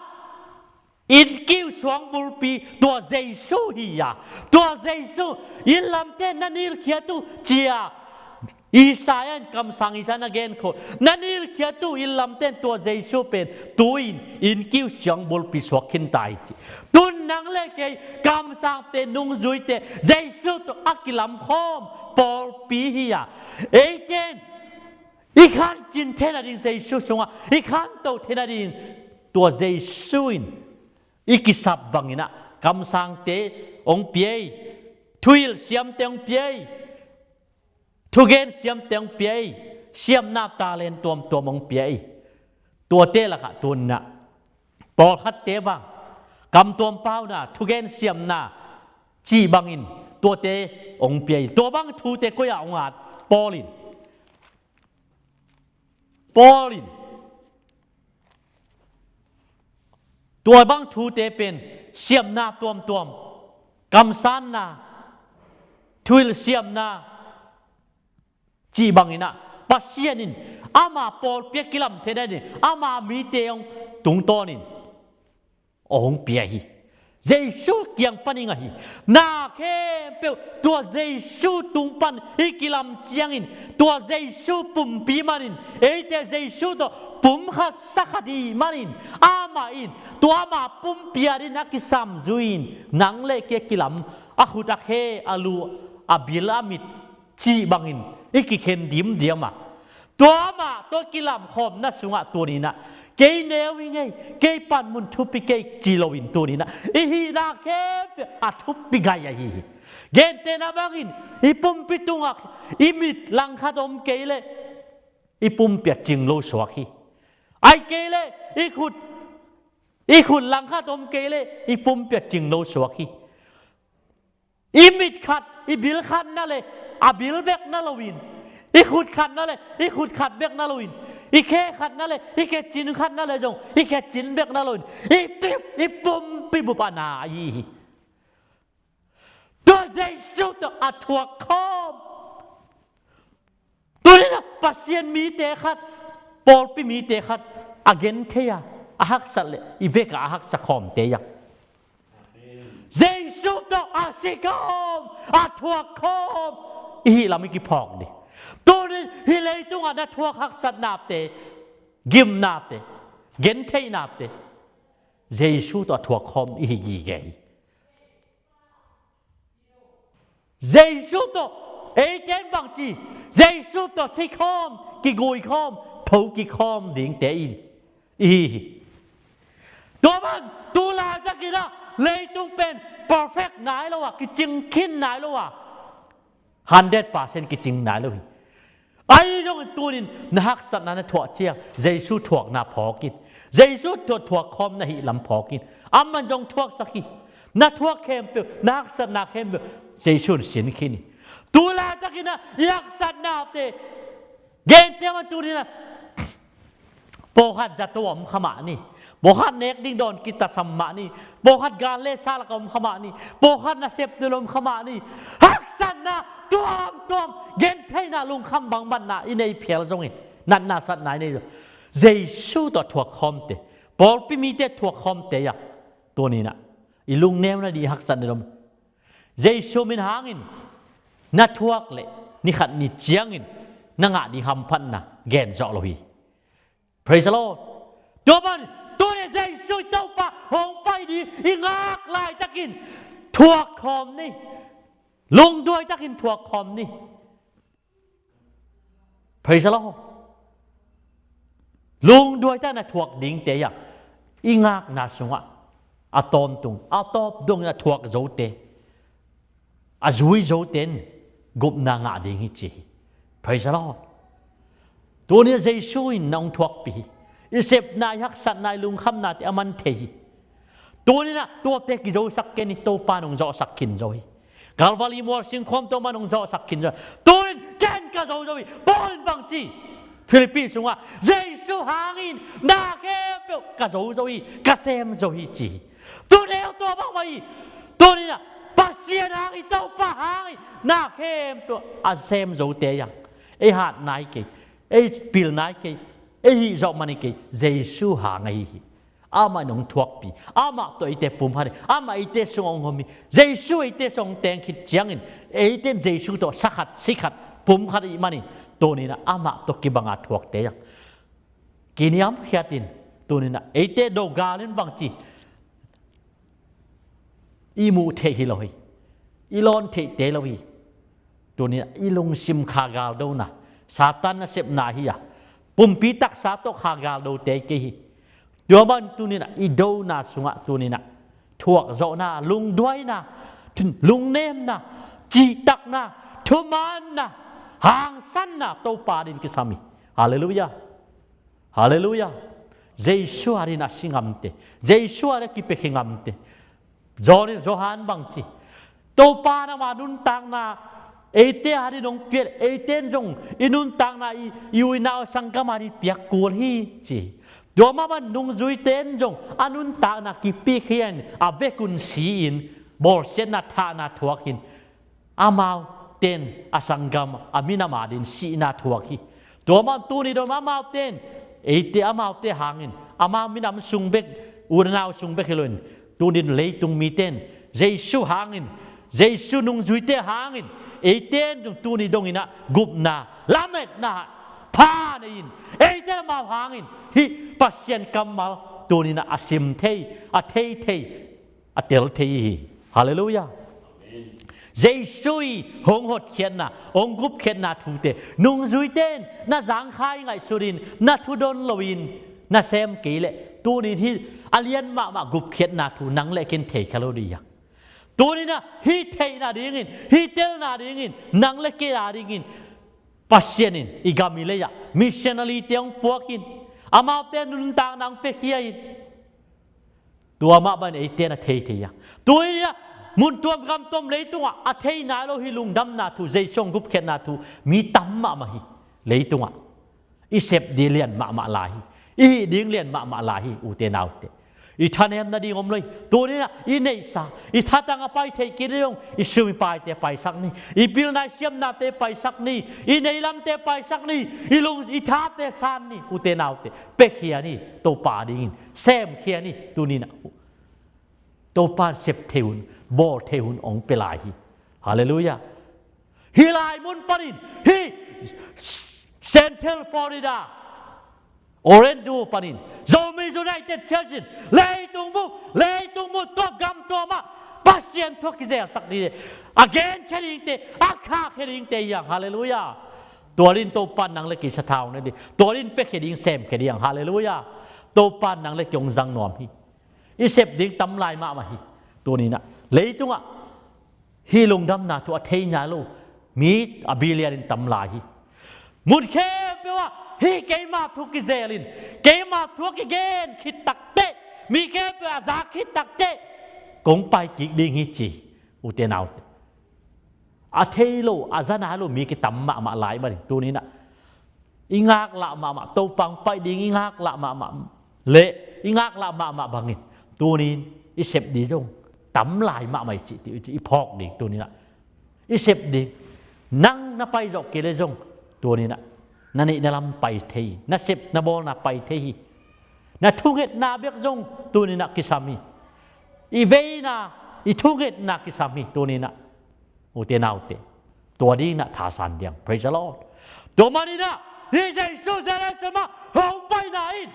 innkiu suang bulpi tua Jesu hi-a, tua Jesu, "Innlamte na nilkhiat uh," ci-a Isaiah in, kamsang Isaiah in a genkhol, "Na nilkhiat uh innlamte in tua Jesu pen tu-in innkiu suang bulpi suak khin ta hi," ci. Tun nang le kei kamsangte, nungzuite Jesu tawh a kilamkhawm pawlpi hi-a, eite in i khancin theih nading, Jesu sungah i khanto theih nading tua Jesu in i kisap banginah kamsangte hong pia hi, thuhilh siamte hong pia hi, thugen siamte hong pia hi, siamna talent tuamtuam hong pia hi. Tuate lakah tuninah pawlkhatte bang kamtuam pauna, thugen siamna cih bangin tuate hong pia hi. Tua bang thute koi-ah hong at? Paul in, Paul in tua bang thute pen siamna tuamtuam, kamsanna, thuhilh siamna cih banginah Pasian in ama pawlpi a kilam theih nading ama mite hong tungtawnin hong pia hi. Jesu kiang panin ahi. Na khempeuh tua Jesu tung pan i kilam ciangin, tua Jesu pumpi manin, eite Jesu tawh pumkhat sakhat i hih manin, amah in tua ama pumpi adingin a kisam zui-in nang le kei a kilam, a khut, a khe, a lu, a bil, a mit cih bangin i kikhen dimdiam a, tua amah tawh kilamkhawmna sungah tuninah kei neu hi ngei, kei panmun thupi kei ci loin tuninah i hihna khempeuh a thupi gai ahi hi. Gentehna bangin i pumpi tungah i mit langkhat om kei leh i pumpi ah cing lo suak hi. Ahih kei leh i khut, i khut langkhat om kei leh i pumpi ah cing lo suak hi. I mit khat, i bil khat na leh a bil bek na loin, i khut khat na leh i khut khat bek na loin, i khe khat na leh i khe cin khat na leh zong i khe cin bek na loin, i pip, i pumpi bup a na ahi hi. Tua Jesu tawh a thuak khawm. Tuninah Pasian mite khat, pawlpi mite khat a genthei a, a haksat leh i vekah a haksa khawmte hi a, Jesu tawh a si khawm, a thuak khawm i hih lam i kiphawk ding. Tunin hih leitungah na thuak haksatnate, gimnate, gentheihnate Jesu tawh a thuak khawm i hi gige hi. Jesu tawh eite in bangci, Jesu tawh si khawm, kigui khawm, tho kikhawm dingte i, i hi hi. Tua bang tu laitakinah leitung pen perfect nai lo a, kicing khin nai lo a, hundred percent kicing nai lo hi. Ahi zongin tunin na haksatna na thuak ciang Jesu thuakna phawk in. Jesu tawh thuak khawm na hih lam phawk in. Aman zong thuaksak hi. Na thuak khempeuh, na haksatna khempeuh Jesu in sin khin hi. Tu laitakinah i haksatnate, gentehna bang tuninah pawlkhat zato a om kha mah ni. Pawlkhat nek ding dawn kitasam mah ni. Pawlkhat gan le sa lakah om kha mah ni. Pawlkhat nasep ding om kha mah ni. Haksatna tuamtuam, gentheihna, lungkham bangbatna i nei phial zongin, natna satna i nei zong, Jesu tawh a thuak khawmte, pawlpi mite thuak khawmte hi a, tuninah i lungneu nading, i haksat nading om. Jesu min hangin na thuak leh ni khat ni ciangin na ngah ding hamphatna gen zawh lo hi. Praise the Lord. Tua man, tuni Jesu i Topa hong pai ding i ngak laitakin thuak khawm ni. Lungduai takin thuak khawm ni. Praise the Lord. Lungduai takin a thuak dingte ah i ngakna sungah a tawntung, a tawp dongin a thuak zote, a zui zote in gupna ngah ding hi ci hi. Praise the Lord. Tuni a Jesu in na hong thuakpih hi. I sepna, i haksatna, i lungkhamnate a man thei hi. Tuni in ah tuate kizosak ken hi, Topa in hong zawhsak khin zo hi. Calvary mual singkhawm tawh man hong zawhsak khin zo hi. Tuni in ken ka zo zo hi. Paul in bang ci? Philippi sungah Jesu hangin na khempeuh ka zo zo hi, ka sem zo hi ci hi. Tuneu tua bangmah hi. Tuni in ah Pasian hangin, Topa hangin na khempeuh a sem zote ah ei hat nai kei, ei pil nai kei, ei hih zawh man hi kei, Jesu hang ahi hi. Amah in hong thuakpih, amah tawh eite pumkhat hi, amah eite sungah hong om hi. Jesu eite sungah hong teng khit ciangin eite in Jesu tawh sa khat, si khat, pumkhat ahih manin tuni in ah amah tawh kibanga thuakte ah kiniamkhiat in, tuni in ah eite do gal in bang ci? I muh theih hi lo hi. I lawn theihte lo hi. Tuni in ah i lungsim kha galdona, Satan nasepna hi a, pumpi taksa tawh kha galdote kei hi. Tua man tuni in ah i dona sungah tuni in ah thuakzawhna, lungduaina, lungnemna, cihtakna, thumaanna, hangsanna Topa adingin kisam hi. Halleluiah. Halleluiah. Jesu adingin a si ngamte, Jesu adingin a kipiakhia ngamte. Johan, Johan bang ci? Topa in ama nuntakna eite adingin hong piak, eite in zong i nuntakna i, i u i nau, sanggam adingin piak kul hi ci. Tua mah bangin nungzuite in zong a nuntakna kipiakhia in a vekpi un si-in bawlsiatna, thahna thuak in, amaute in a sanggam, a minam adingin sihna thuak hi. Tua mah tuni dong amaute in eite, amaute hangin, amau minam sung bek, u le nau sung bek hi loin, tuni in leitung mite in Jesu hangin, Jesu nungzuite hangin eite in tuni dongin ah gupna, lametna pha nei-in, eite in amau hangin hih Pasian kammal tuni in ah a sim thei, a thei thei, a tel thei hi. Halleluiah. Jesu i hong hotkhiatna, hong gupkhiatna thute nungzuite in na zangkhai ngaihsutin, na thudon loin na sem kei leh, tuni in hih a lian mahmah gupkhiatna thu nang le ken thei kha lo ding hi. Tuni in ah hih theihna dingin, hih telna dingin nang le kei adingin Pasian in i gam i lei-ah missionary-te hong puak in, amaute nuntakna hong piakhia in, tua mah bangin eite in a thei thei a, tuni in ah mun tuam gam tuam leitungah a thei nai lo hih lungdamna thu, Jesu hong gupkhiatna thu mi tam mahmah hi. Leitungah i sep ding lian mahmah lai hi. I hih ding lian mahmah lai hi, ute naute. I thanem nading om lo hi. Tuni in ah i neihsa, i thatang a pai theih kei leh zong i sum i paite paisak ni, i pilna i siamnate paisak ni, i neilamte paisak ni, i lung, i thate san ni, ute naute. Piakhia ni, Topa adingin semkhia ni. Tuni in ah Topa in sep thei hun, bawl thei hun hong pia lai hi. Halleluiah. Hih lai mun panin, hih Central Florida, Orlando panin, Zomi United Church in leitung bup, leitung bup, tua gam tua mah Pasian thu a kizelsak dingte, a genkhia dingte, a khahkhia dingte hi hang. Halleluiah. Tua dingin Topa in nang le kei sathau ne ding, tua dingin piakhia ding, semkhia ding hang. Halleluiah. Topa in nang le kei hong zang nuam hi. I sep ding tam lai mahmah hi. Tuni in ah leitungah hih lungdamna thu a thei nai lo mi a billion in tam lai hi. Mun khempeuh ah hih keima thu kizelin, keima thu a kigen khit takteh, mi khempeuh a za khit takteh kong pai kik ding hi ci, ute naute. A thei lo, a za nai lo mi kitam mahmah lai manin, tuni in ah i ngaklah mahmah, Topa hong pai ding i ngaklah mahmah le i ngaklah mahmah bangin tuni in i sep ding zong tam lai mahmah hi cih i phawk ding. Tuni in ah i sep ding, nang na pai zawh kei leh zong tuni in ah na neih na lam pai thei hi, na sep na bawlna pai thei hi. Na thungetna bek zong tuni in ah kisam hi. I veina, i thungetna kisam hi. Tuni in ah, ute naute, Tua dingin ah thasan diam. Praise the Lord. Tua manin ah hih Jesu Jerusalem ah hong paina in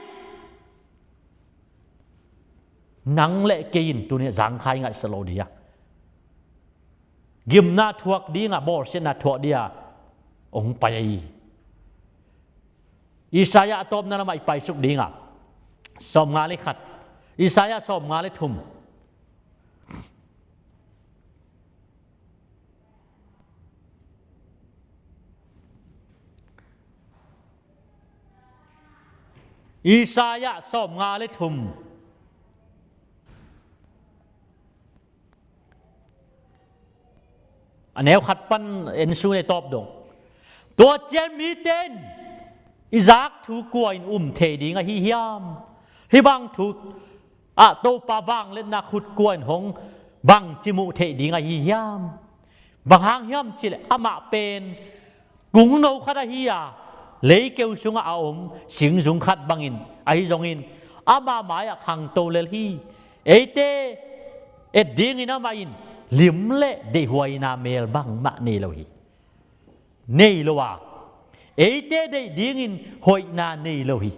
nang le kei in tuni zangkhai ngaihsa lo ding a, gimna thuak ding a, bawlsiatna thuak ding a hong pai ahi. Isaiah a tawpna lamah i paisuk ding a, sawmnga le khat, Isaiah sawmnga le thum. Isaiah sawmnga le thum. A neu khat pan en sun e tawp dong. Tua ciang mite in i zak thu kua in um thei ding ahi hiam? Hih bang thu ah Topa vangliatna khut kua in hong bangci muh theih ding ahi hiam? Bang hang hiam cih leh amah pen kungno khat ahi a, leikeu sungah a om singzung khat bangin, ahi zongin ama mai-ah khangto lel hi. Eite et dingin amah in lim le deihhuaina mel bangmah nei lo hi. Nei lo a, eite deih dingin hoihna nei lo hi.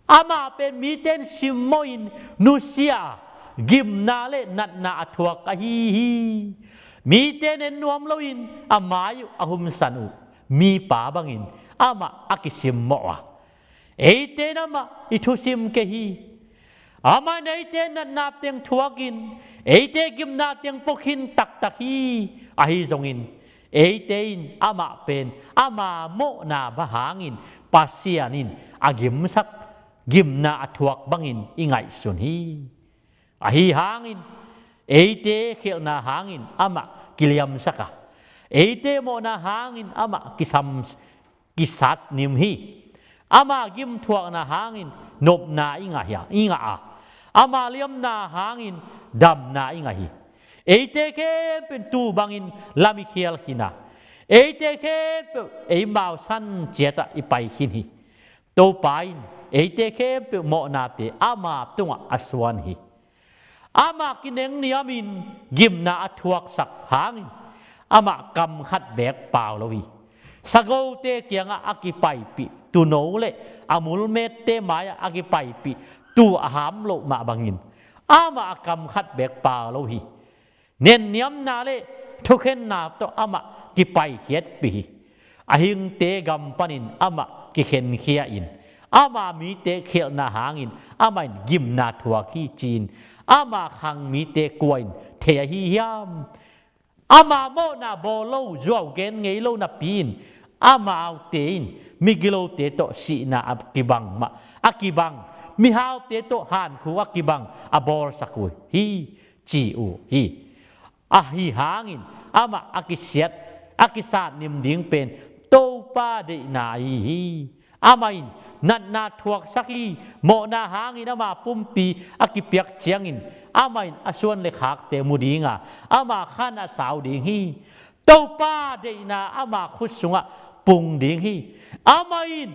Amah pen mite in simmawhin nusia a, gimna le natna a thuak ahi hi. Mite in en nuam loin a mai uh a humsan uh mipa bangin amah a kisimmawh a, eite in amah i thusim kei hi. Amah in eite natna teng thuakin, eite gimna teng pua khin taktak hi. Ahi zongin eite in amah pen ama mawhna bang hangin Pasian in a gimsak, gimna a thuak bangin i ngaihsun hi. Ahi hangin eite khialhna hangin amah kiliamsak a, eite mawhna hangin amah kisam, kisat nim hi. Ama gimthuakna hangin nopna i ngah hi a, i ngah a, ama liamna hangin damna i ngah hi. Eite khempeuh in tuu bangin lam i khial khin a, eite khempeuh eimau san ciatah i pai khin hi. Topa in eite khempeuh mawhnate ama tungah a suan hi. Amah kinengniamin gimna a thuaksak hangin amah kam khat beek pau lo hi. Sagote kiangah a kipaipih tuuno le a mulmette mai-ah a kipaipih tuu a ham loh mah bangin amah a kam khat beek pau lo hi. Nenniamna le thukhenna tawh amah kipaikhiatpih hi. A hingte gam panin amah kikhenkhia in, ama mite khialhna hangin amah in gimna thuak hi ci-in ama khang mite kua in thei ahi hiam? Ama mawhna bawl lo, zuau gen ngei lo napi in amaute in migilote tawh sihna a kibang mah, a kibang, mihaute tawh hankhuk a kibang a bawlsak uh hi, ci uh hi. Ahi hangin amah a kisiat, a kisat nim ding pen Topa deihna ahi hi. Amah in natna thuaksak hi. Mawhna hangin ama pumpi a kipiak ciangin amah in a suan le khakte mu ding a, ama khan a sau ding hi. Topa deihna ama khut sungah pung ding hi. Amah in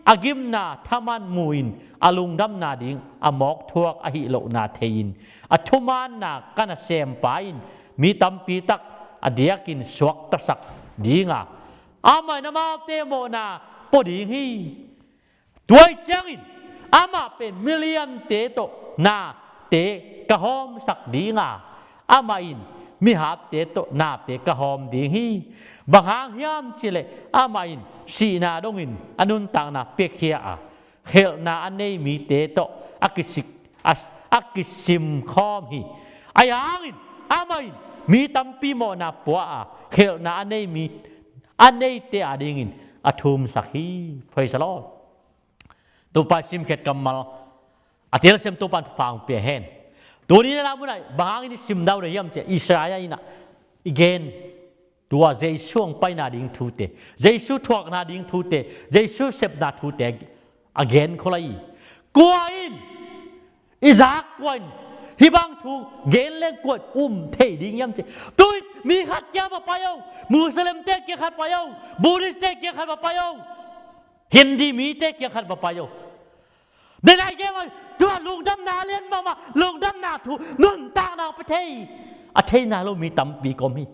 a gimna thaman mu-in a lungdamna ding a mawk thuak ahi lohna thei-in a thumaanna ka nasempa in mi tampi tak a diakin suaktasak ding a, amah in amaute mawhna pua ding hi. Tua ahih ciangin amah pen miliante tawh nate ka hawmsak ding a, amah in mihatte tawh nate ka hawm ding hi. Bang hang hiam cih leh amah in sihna dongin a nuntakna piakhia a, khelhna a nei mite tawh a kisik, a, a kisim khawm hi. Ahi hangin amah in mi tampi mawhna pua a, khelhna a nei mi, a neite adingin a thumsak hi. Praise the Lord. Topa simkhiat kammal a telsiam Topa in thupha hong pia hen. Tuni in a la munah bang hangin i sim dau ding hiam cih leh Isaiah in ah i gen, tua Jesu hong paina ding thute, Jesu thuakna ding thute, Jesu sepna thute a gen khol ahi. Kua in, i zak kua in hih bang thu gen leng kua in um thei ding hiam cih leh, tu-in mi khat kiang va pai o, Muslimte kiang khat pai o, Buddhistte kiang khat va pai o, Hindi mite kiang khat va pai o. Denai gen o, tua lungdamna lian mahmah, lungdamna thu nuntakna pia thei, a theina lo mi tampi ka om hi.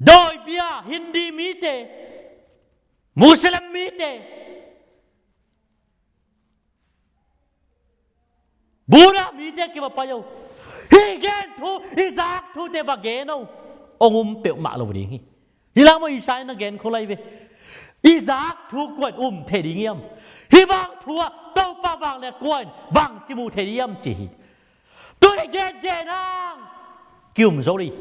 Dawibia, Hindi mite, Muslim mite, Buddha mite kiva pai o. Hih gen thu, i zak thute va gen o. Hong um peuhmah lo ding hi. Hi lam aw, Isaiah na gen khol lai ve. I zak thu kua in um thei ding hiam? Hih bang thu ah Topa vanglian kua in bangci mu thei ding hiam ci hi. Tuni gen gen hang ki-um zo ding.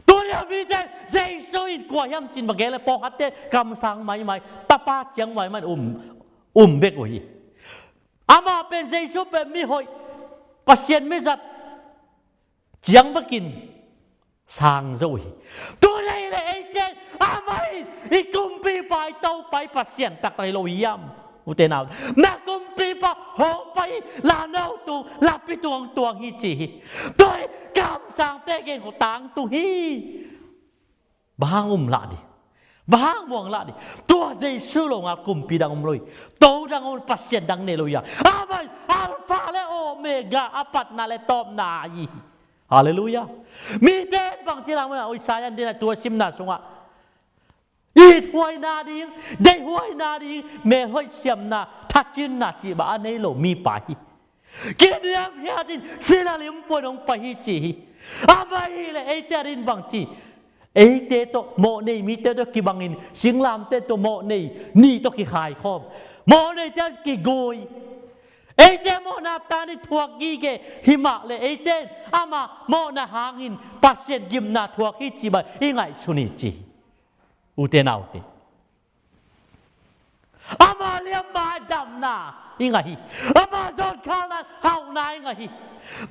Tuni a mite Jesu in kua hiam ci-in va gen leh pawlkhatte kamsang maimai, tapa ciang maimai in um, um bek uh hi. Amah pen, Jesu pen mi hoih, Pasian mizat ciang bekin sang zo hi. Tuni leh eite in amah in i kumpipa, i Topa, i Pasian taktak hi lo hiam? Ute nau, na kumpipa hong pai hi, lano tung, lapi tung hong tuang hi ci hi. Tua hi kamsangte gen khol tangtung hi. Bang hang um lah ding? Bang hang muang lah ding? Tua Jesu lo ngal kumpi dang om lo hi. To dang om, Pasian dang nei lo hi a. Amah in Alpha le Omega, a patna le tawpna hi. Halleluiah. Mite in bangci lam a, oi, Isaiah in dena tua simna sungah ithuaina ding, deihhuaina ding, melhoih siamna, thacinna cih bang a nei lo mipa hi. Kiniamkhiat in, sila lim puan hong pai hi ci hi. Amah hileh eite ading bangci? Eite tawh mawhnei mite tawh kibangin, singlamteh tawh mawhnei nih tawh kikhaikhawm, mawhneite kigui. Eite mawhna tan i thuak gige hi mah leh eite in amah mawhna hangin Pasian gimna thuak hi cih bang i ngaihsun hi ci hi. Ute naute, amah liamma in damna i ngah hi. Amah zonkhalna in hauhna i ngah hi.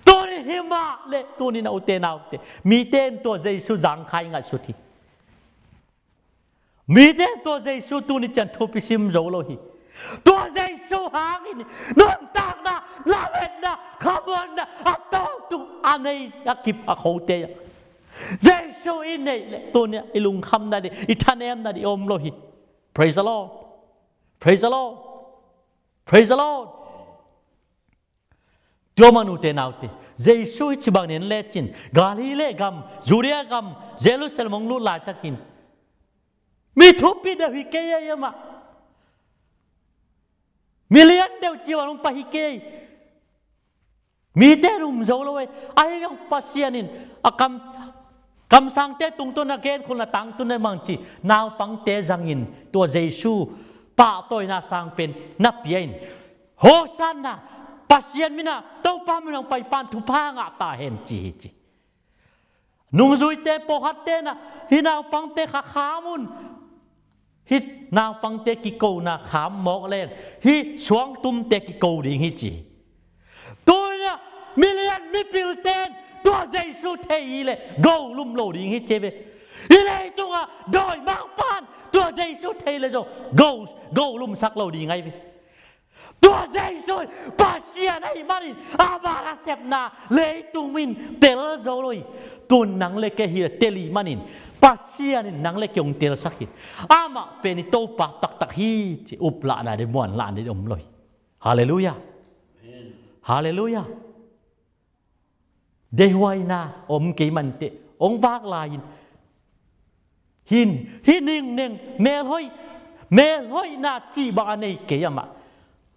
Tuni hi mah leh, tuni-in a, ute naute, mite in tua Jesu zangkhai ngaihsut hi. Mite in tua Jesu tuni ciang thupi sim zo lo hi. Tua Jesu hangin nuntakna, lametna, khamuanna a tawltu, a nei, a kip, a khote ah Jesu i neih leh tuni-ah i lungkhamna ding, i thanemna ding om lo hi. Praise the Lord. Praise the Lord. Praise the Lord. Tua man, ute naute, Jesu hih ci bangin en lecin, Galilee gam, Judea gam, Jerusalem hong lut laitakin, mi thupi deuh hi kei ei amah. Mi lian deuh ci bang hong pai hi kei. Mite in um zo lo ei. Ahi zong Pasian in a kam, kamsangte tungtawn a genkholhna tangtun a, bangci, naupangte zangin tua Jesu pahtawina sang pen na pia in, Hosanna, Pasian min ah, Topa min ah hong paipa in thupha ngah ta hen, ci hi ci. Nungzuite, pawlkhatte in ah, hih naupangte kha kham un. Hih naupangte kikona kham mawk leng, hih suangtumte kiko ding hi ci hi. Tuni-ah milian mipilte in tua Jesu thei hi leh go lum lo ding hi ci hi ve. Hih leitungah dawimangpa in tua Jesu thei leh zong go, go lumsak lo ding ahi ve. Tua Jesu in Pasian ahih manin ama nasepna leitung min tel zo lo hi. Tun nang le kei hi leh tel ahih manin, Pasian in nang le kei hong telsak hi. Amah pen i Topa taktak hi ci uplahna ding, muanlahna ding om lo hi. Halleluiah. Halleluiah. Deihhuaina om kei mah inteh, hong vak lai-in, hin, hih ningneng, melhoih, melhoihna cih bang a nei kei amah.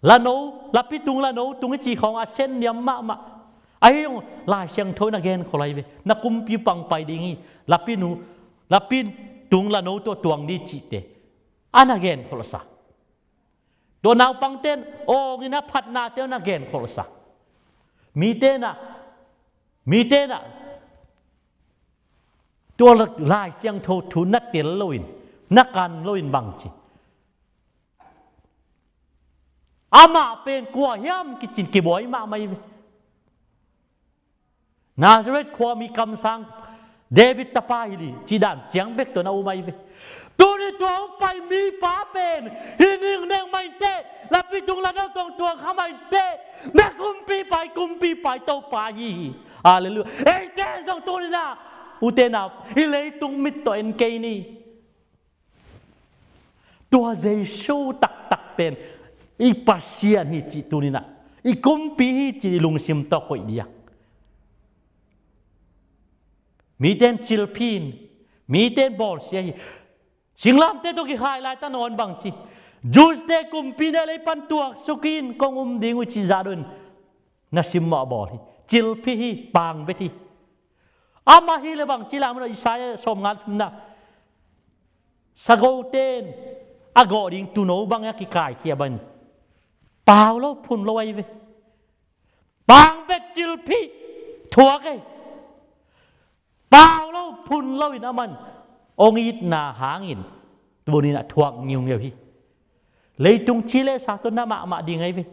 Lano, lapi tung, lano tung i cih khawng a sen niam mahmah. Ahi zong Lai Siangtho in a genkholh ahi ve. Na kumpi pang pai ding hi, lapi nu, lapi tung, lano tawh tuang ding cihte a na genkholhsa. Tua naupangte in awng in a phatnate na genkholhsa. Mite in ah, mite in ah tua Lai Siangtho thu na tel loin, na kan loin bangci, amah pen kua hiam kicin kibuai mahmah hi ve. Nazareth khuami kamsang, David tapa hi ding cih dan ciang bek tawh na um ahi ve. Tuni tua hong pai mipa pen hih ningneng mah inteh, lapi tung lano tawh tuang kha mah inteh, na kumpipa, i kumpipa, i Topa ahi hi. Halleluiah. Eite zong tuni-in ah, ute nau, i leitung mit tawh en kei ni. Tua Jesu taktak pen i Pasian hi cih tuni-in ah, i kumpi hi cih i lungsim tawh koih ding a. Mite in cilphin, Mite in bawlsia hi. Singlamteh tawh kikhai lai ta nawn bang ci. Jews-te kumpi na lei pan tuaksuk in kong um ding uh cih zah dong in na simmawh a bawl hi. Cilphih hi, pangbet hi. Amah hi le bang ci lam uh na Isaiah sawmnga le thumna. Sagote in a gawh ding tuuno bang a kikaikhia bang in pau lo, phun lo ahi ve. Pangbet, cilphih, thuak ei. Pau lo, phun lo in aman hong itna hangin tuni-in a thuak ngiungeu hi. Leitung ci le sa tawh na mahmah ding ahi ve.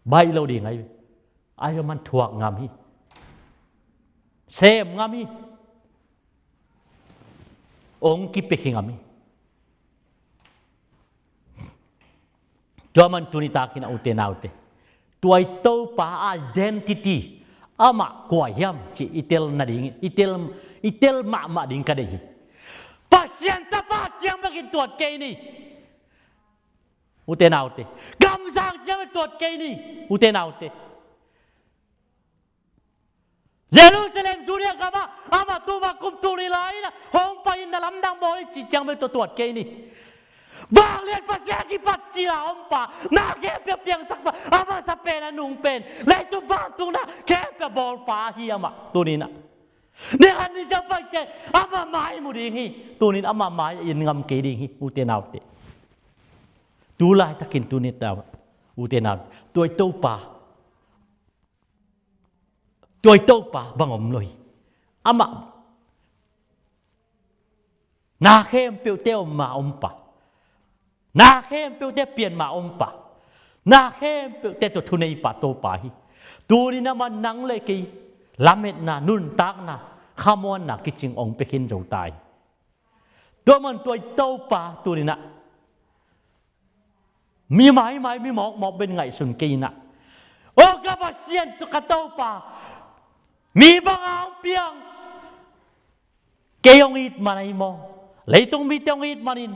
Baih lo ding ahi ve. Ahi aman thuak ngam hi. Sem ngam hi. Hong kipia khin ngam hi. Tua man tuni takin a ute naute, tua i Topa identity, amah kua hiam cih i tel nadingin, i tel, i tel mahmah ding ka deih hi. Pasian Tapa ciang bekin tuat kei ni, ute naute. Kamsang ciang bekin tuat kei ni, ute naute. Jerusalem, Judea gamah amah tuma kum tul nih lai-in a hong pai-in na lamdang bawl hi cih ciang bek tua tuat kei ni. Vanglian Pasian kipat cila ompa, na khempeuh piangsak pa, a masa pen, a nung pen, leitung vantung na khempeuh bawlpa ahi amah tuni-in ah. Ni khat ni ciang pai ciang amah mai mu ding hi. Tuni-in amah mai in ngam kei ding hi, ute naute. Tu laitakin tuni-in ah, ute naute, tua i Topa, tua i Topa bang om lo hi. Amah na khempeuhte om ma ompa, na khempeuhte pian ma ompa, na khempeuhte tawh thuneipa Topa hi. Tuni-in amah nang le kei lametna, nuntakna, khamuanna kicing hong pia khin zo ta hi. Tua man tua i Topa tuni-in ah mi maimai, mi mawkmawk bek in ngaihsun kei in ah, aw ka Pasian, ka Topa, mi bang a hong piang, kei hong it man ahi maw? Leitung mite hong it manin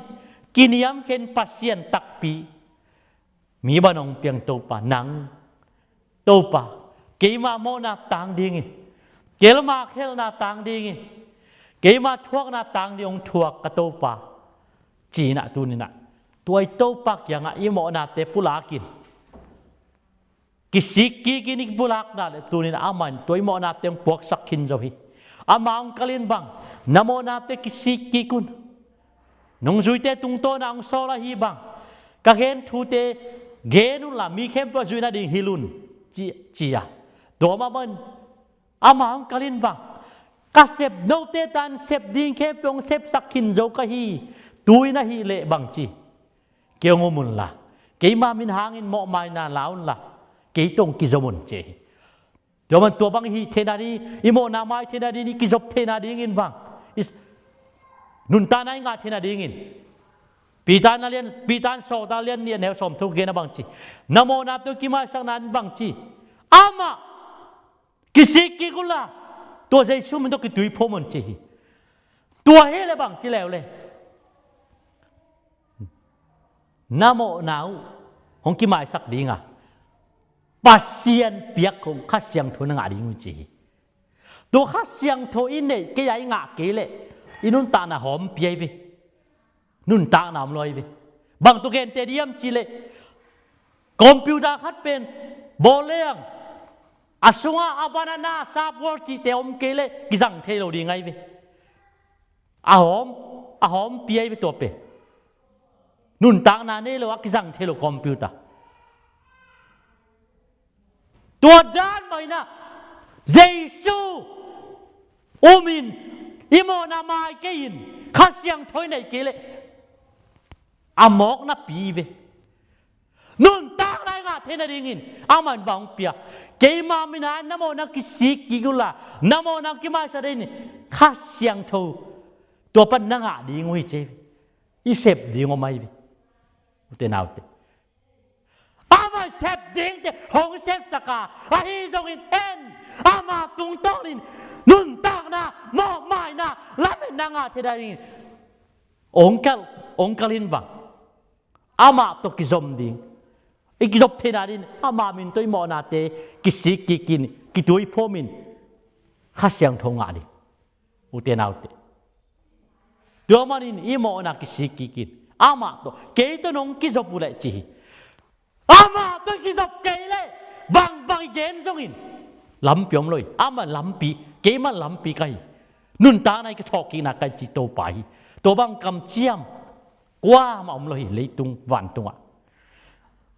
kiniamkhiat Pasian takpi mi bang hong piang Topa, nang Topa, keima mawhna tang dingin, keima khelhna tang dingin, keima thuakna tang ding hong thuak ka Topa, ci-in ah tuni-in ah tua i Topa kiangah i mawhnate pulakin, kisik kikin i pulakna le tuni-in ah amah in tua i mawhnate hong puaksak khin zo hi. Amah hong kalin bang, na mawhnate kisik kik un. Nungzuite tungtawn ah hong sawl ahi bang, ka gen thute gen unla mi khempeuh a zuih nading hilh un, ci, ci a. Tua mah bangin amah hong kalin bang, ka sep, note tan sep ding khempeuh hong sepsak khin zo ka hi. Tu-in ahih leh bang ci, kei hong um unla, keima min hangin mawhmaina la unla, kei tawh hong kizom un, ci hi. Tua man tua bang i hih theihna ding, i mawhna mai theihna ding, i kizop theihna dingin bang, i nuntakna i ngah theihna dingin, Peter na lian, Peter in sawltak a lian nih a neu sawmthum gen a bang ci, na mawhna tawh kimaisakna in bang ci, amah kisik kik unla, tua Jesu min tawh kituiphum un, ci hi. Tua hi leh bang ci leu le, na mawhna uh hong kimaisak ding a, Pasian piak hong Kha Siangtho na ngah ding uh, ci hi. Tua Kha Siangtho i neih kei a, i ngah kei leh i nuntakna hawmpi ahi ve. Nuntakna om lo ahi ve. Bang tawh gente diam cih leh, computer khat pen bawl leng, a sungah a van a na sap world cihte om kei leh kizang thei lo ding ahi ve. A hawm, a hawmpi ahi ve tua pen. Nuntakna nei lo a kizang thei lo computer. Tua dan mah in ah, Jesu um in, i mawhna mai kei in, Kha Siangtho i neih kei leh a mawkna pi ve. Nuntakna i ngah theihna dingin amah in bang hong pia, keima min hangin na mawhna kisik kik unla, na mawhna kimaisak dingin Kha Siangtho, tua pan na ngah ding uh hi, ci hi. I sep ding om ahi ve, ute naute. Amah sep dingte hong sepsak a, ahi zongin en, ama tungtawnin nuntakna, mawhmaina, lametna ngah theihna dingin hong kal, hong kalin bang, amah tawh kizom ding, i kizop theihna dingin ama min tawh i mawhnate kisik kikin, kituiphawmin Kha Siangtho ngah ding, ute naute. Tua manin i mawhna kisik kikin amah tawh kei tawh nong kizop uh leh ci hi. Amah tawh kizop kei leh bangbang i gen zongin lampi om lo hi. Amah lampi, keimah lampi ka hi. Nuntakna i ka thawhkikna ka hi ci Topa hi. Tua bang kamciam kuamah om lo hi leitung vantungah.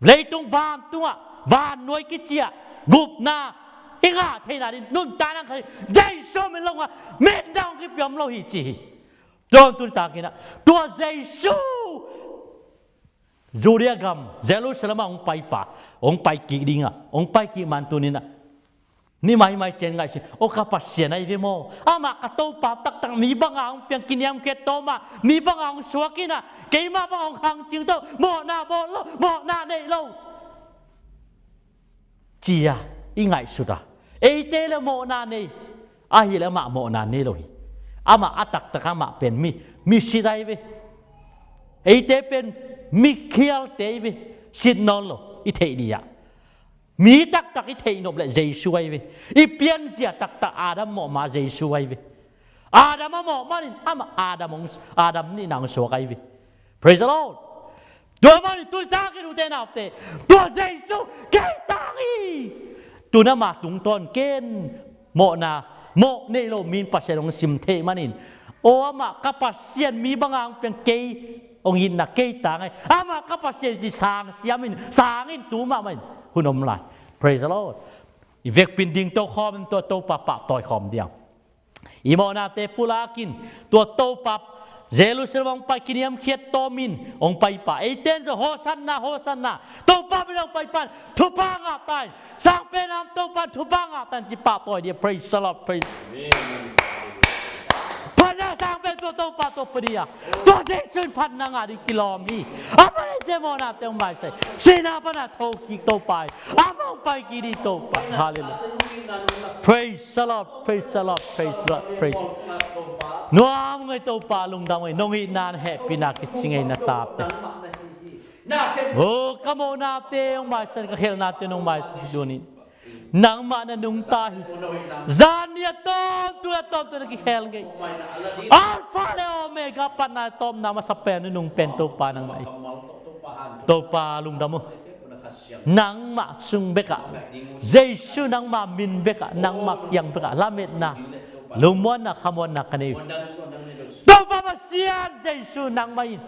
Leitung vantungah vannuai kiciah gupna i ngah theihna ding nuntakna ka hi. Jesu min lo ngah, min dang kipia om lo hi ci hi. Tua tun takinah tua Jesu Judea gam Jerusalem ah hong paipa, hong pai kik dingah, hong pai kik man tuninah ni maimai cian ngaihsun, aw ka Pasian ahi ve maw? Amah ka Topa taktak, mi banga hong piang, kiniamkhiat tawmah, mi banga hong suak inah, keimah banga hong khangcing to, mawhna bawl lo, mawhna neih lo. Cia i ngaihsut a, eite le mawhna nei, ahi le amah mawhna nei lo hi. Amah a taktak amah pen mi, mi sit ahi ve. Eite pen mi khialte ahi ve. Sit nawn lo i theih dih ah. Mi taktak i theih nop le Jesu ahi ve. I pianzia taktak Adam mawh ma Jesu ahi ve. Adam a mawh manin amah Adam hong, Adam nihna hong suak ahi ve. Praise the Lord. Tua manin tuni takin ute naute, tua Jesu kei tang hi. Tuna ma tungtawn ken mawhna, mawh nei lo min Pasian hong sim thei manin, aw amah ka Pasian, mi banga hong piang kei hong itna kei tang hi. Amah ka Pasian ci sang siamin, sangin tu mahmah in hun om lai. Praise the Lord. I vekpin ding tokhawm in tua Topa pahtawi khawm diam. I mawhnate pulakin tua Topa Jerusalem hong pai kiniamkhiat tawmin hong paipa. Eiten zong Hosanna, Hosanna. Topa min hong paipan thupha ngah ta in. Sangpen am Topa thupha ngah ta in ci pahtawi dia. Praise the Lord, praise. Phatna sangpen tua Topa tua padia. Tua Jesu in phatna ngah ding kilawm hi. Amah eite mawhnate hong maisai. Sihna pana thokik Topa hi. Amah hong pai kik dih Topa. Hallelujah. Praise the Lord, praise the Lord, praise the Lord, praise. Nuam ngei Topa, lungdam ngei, nong itna hehpihna kici ngei na tate. O ka mawhnate hong maisan, ka khelnate nong maisan dunin. Nangmah na nungta hi. Zan ni a tawmtu a tawmtu na kikhel ngei. Alpha le Omega, patna tawpna masa pen, nunung pen Topa nangmah hi. Topa lungdam uh. Nangmah sung bekah, Jesu nangmah min bekah, nangmah kiang bekah lametna, lungmuanna, khamuanna ka nei uh. Topa Pasian Jesu nangmah in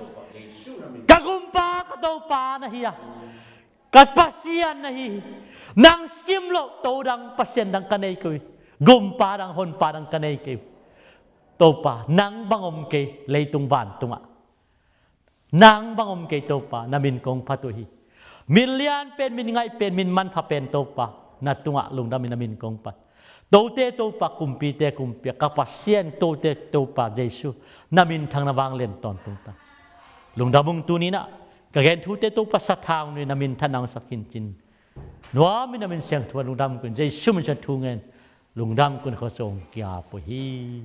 ka Gumpa, ka Topa na hi a, ka Pasian na hi hi. Nang sim loh to dang, Pasian dang ka nei kei uh hi. Gumpa dang, Honpa dang ka nei kei uh hi. Topa, nang bang om kei leitung vantungah. Nang bang om kei Topa, na min kong phat uh hi. Min lian pen, min ngaih pen, min manpha pen Topa, na tungah lungdamin na min kong phat. Tote Topa, kumpite kumpi, ka Pasian, tote Topa Jesu, na minthang na vanglian tawntung ta. Lungdam ung tuninah ka gen thute Topa sathau ni, na minthanna hong sak hincin. Nuamin na min siangtho lungdam kun, Jesu min siang thu ngen lungdam kun, khuasung kiap uh hi.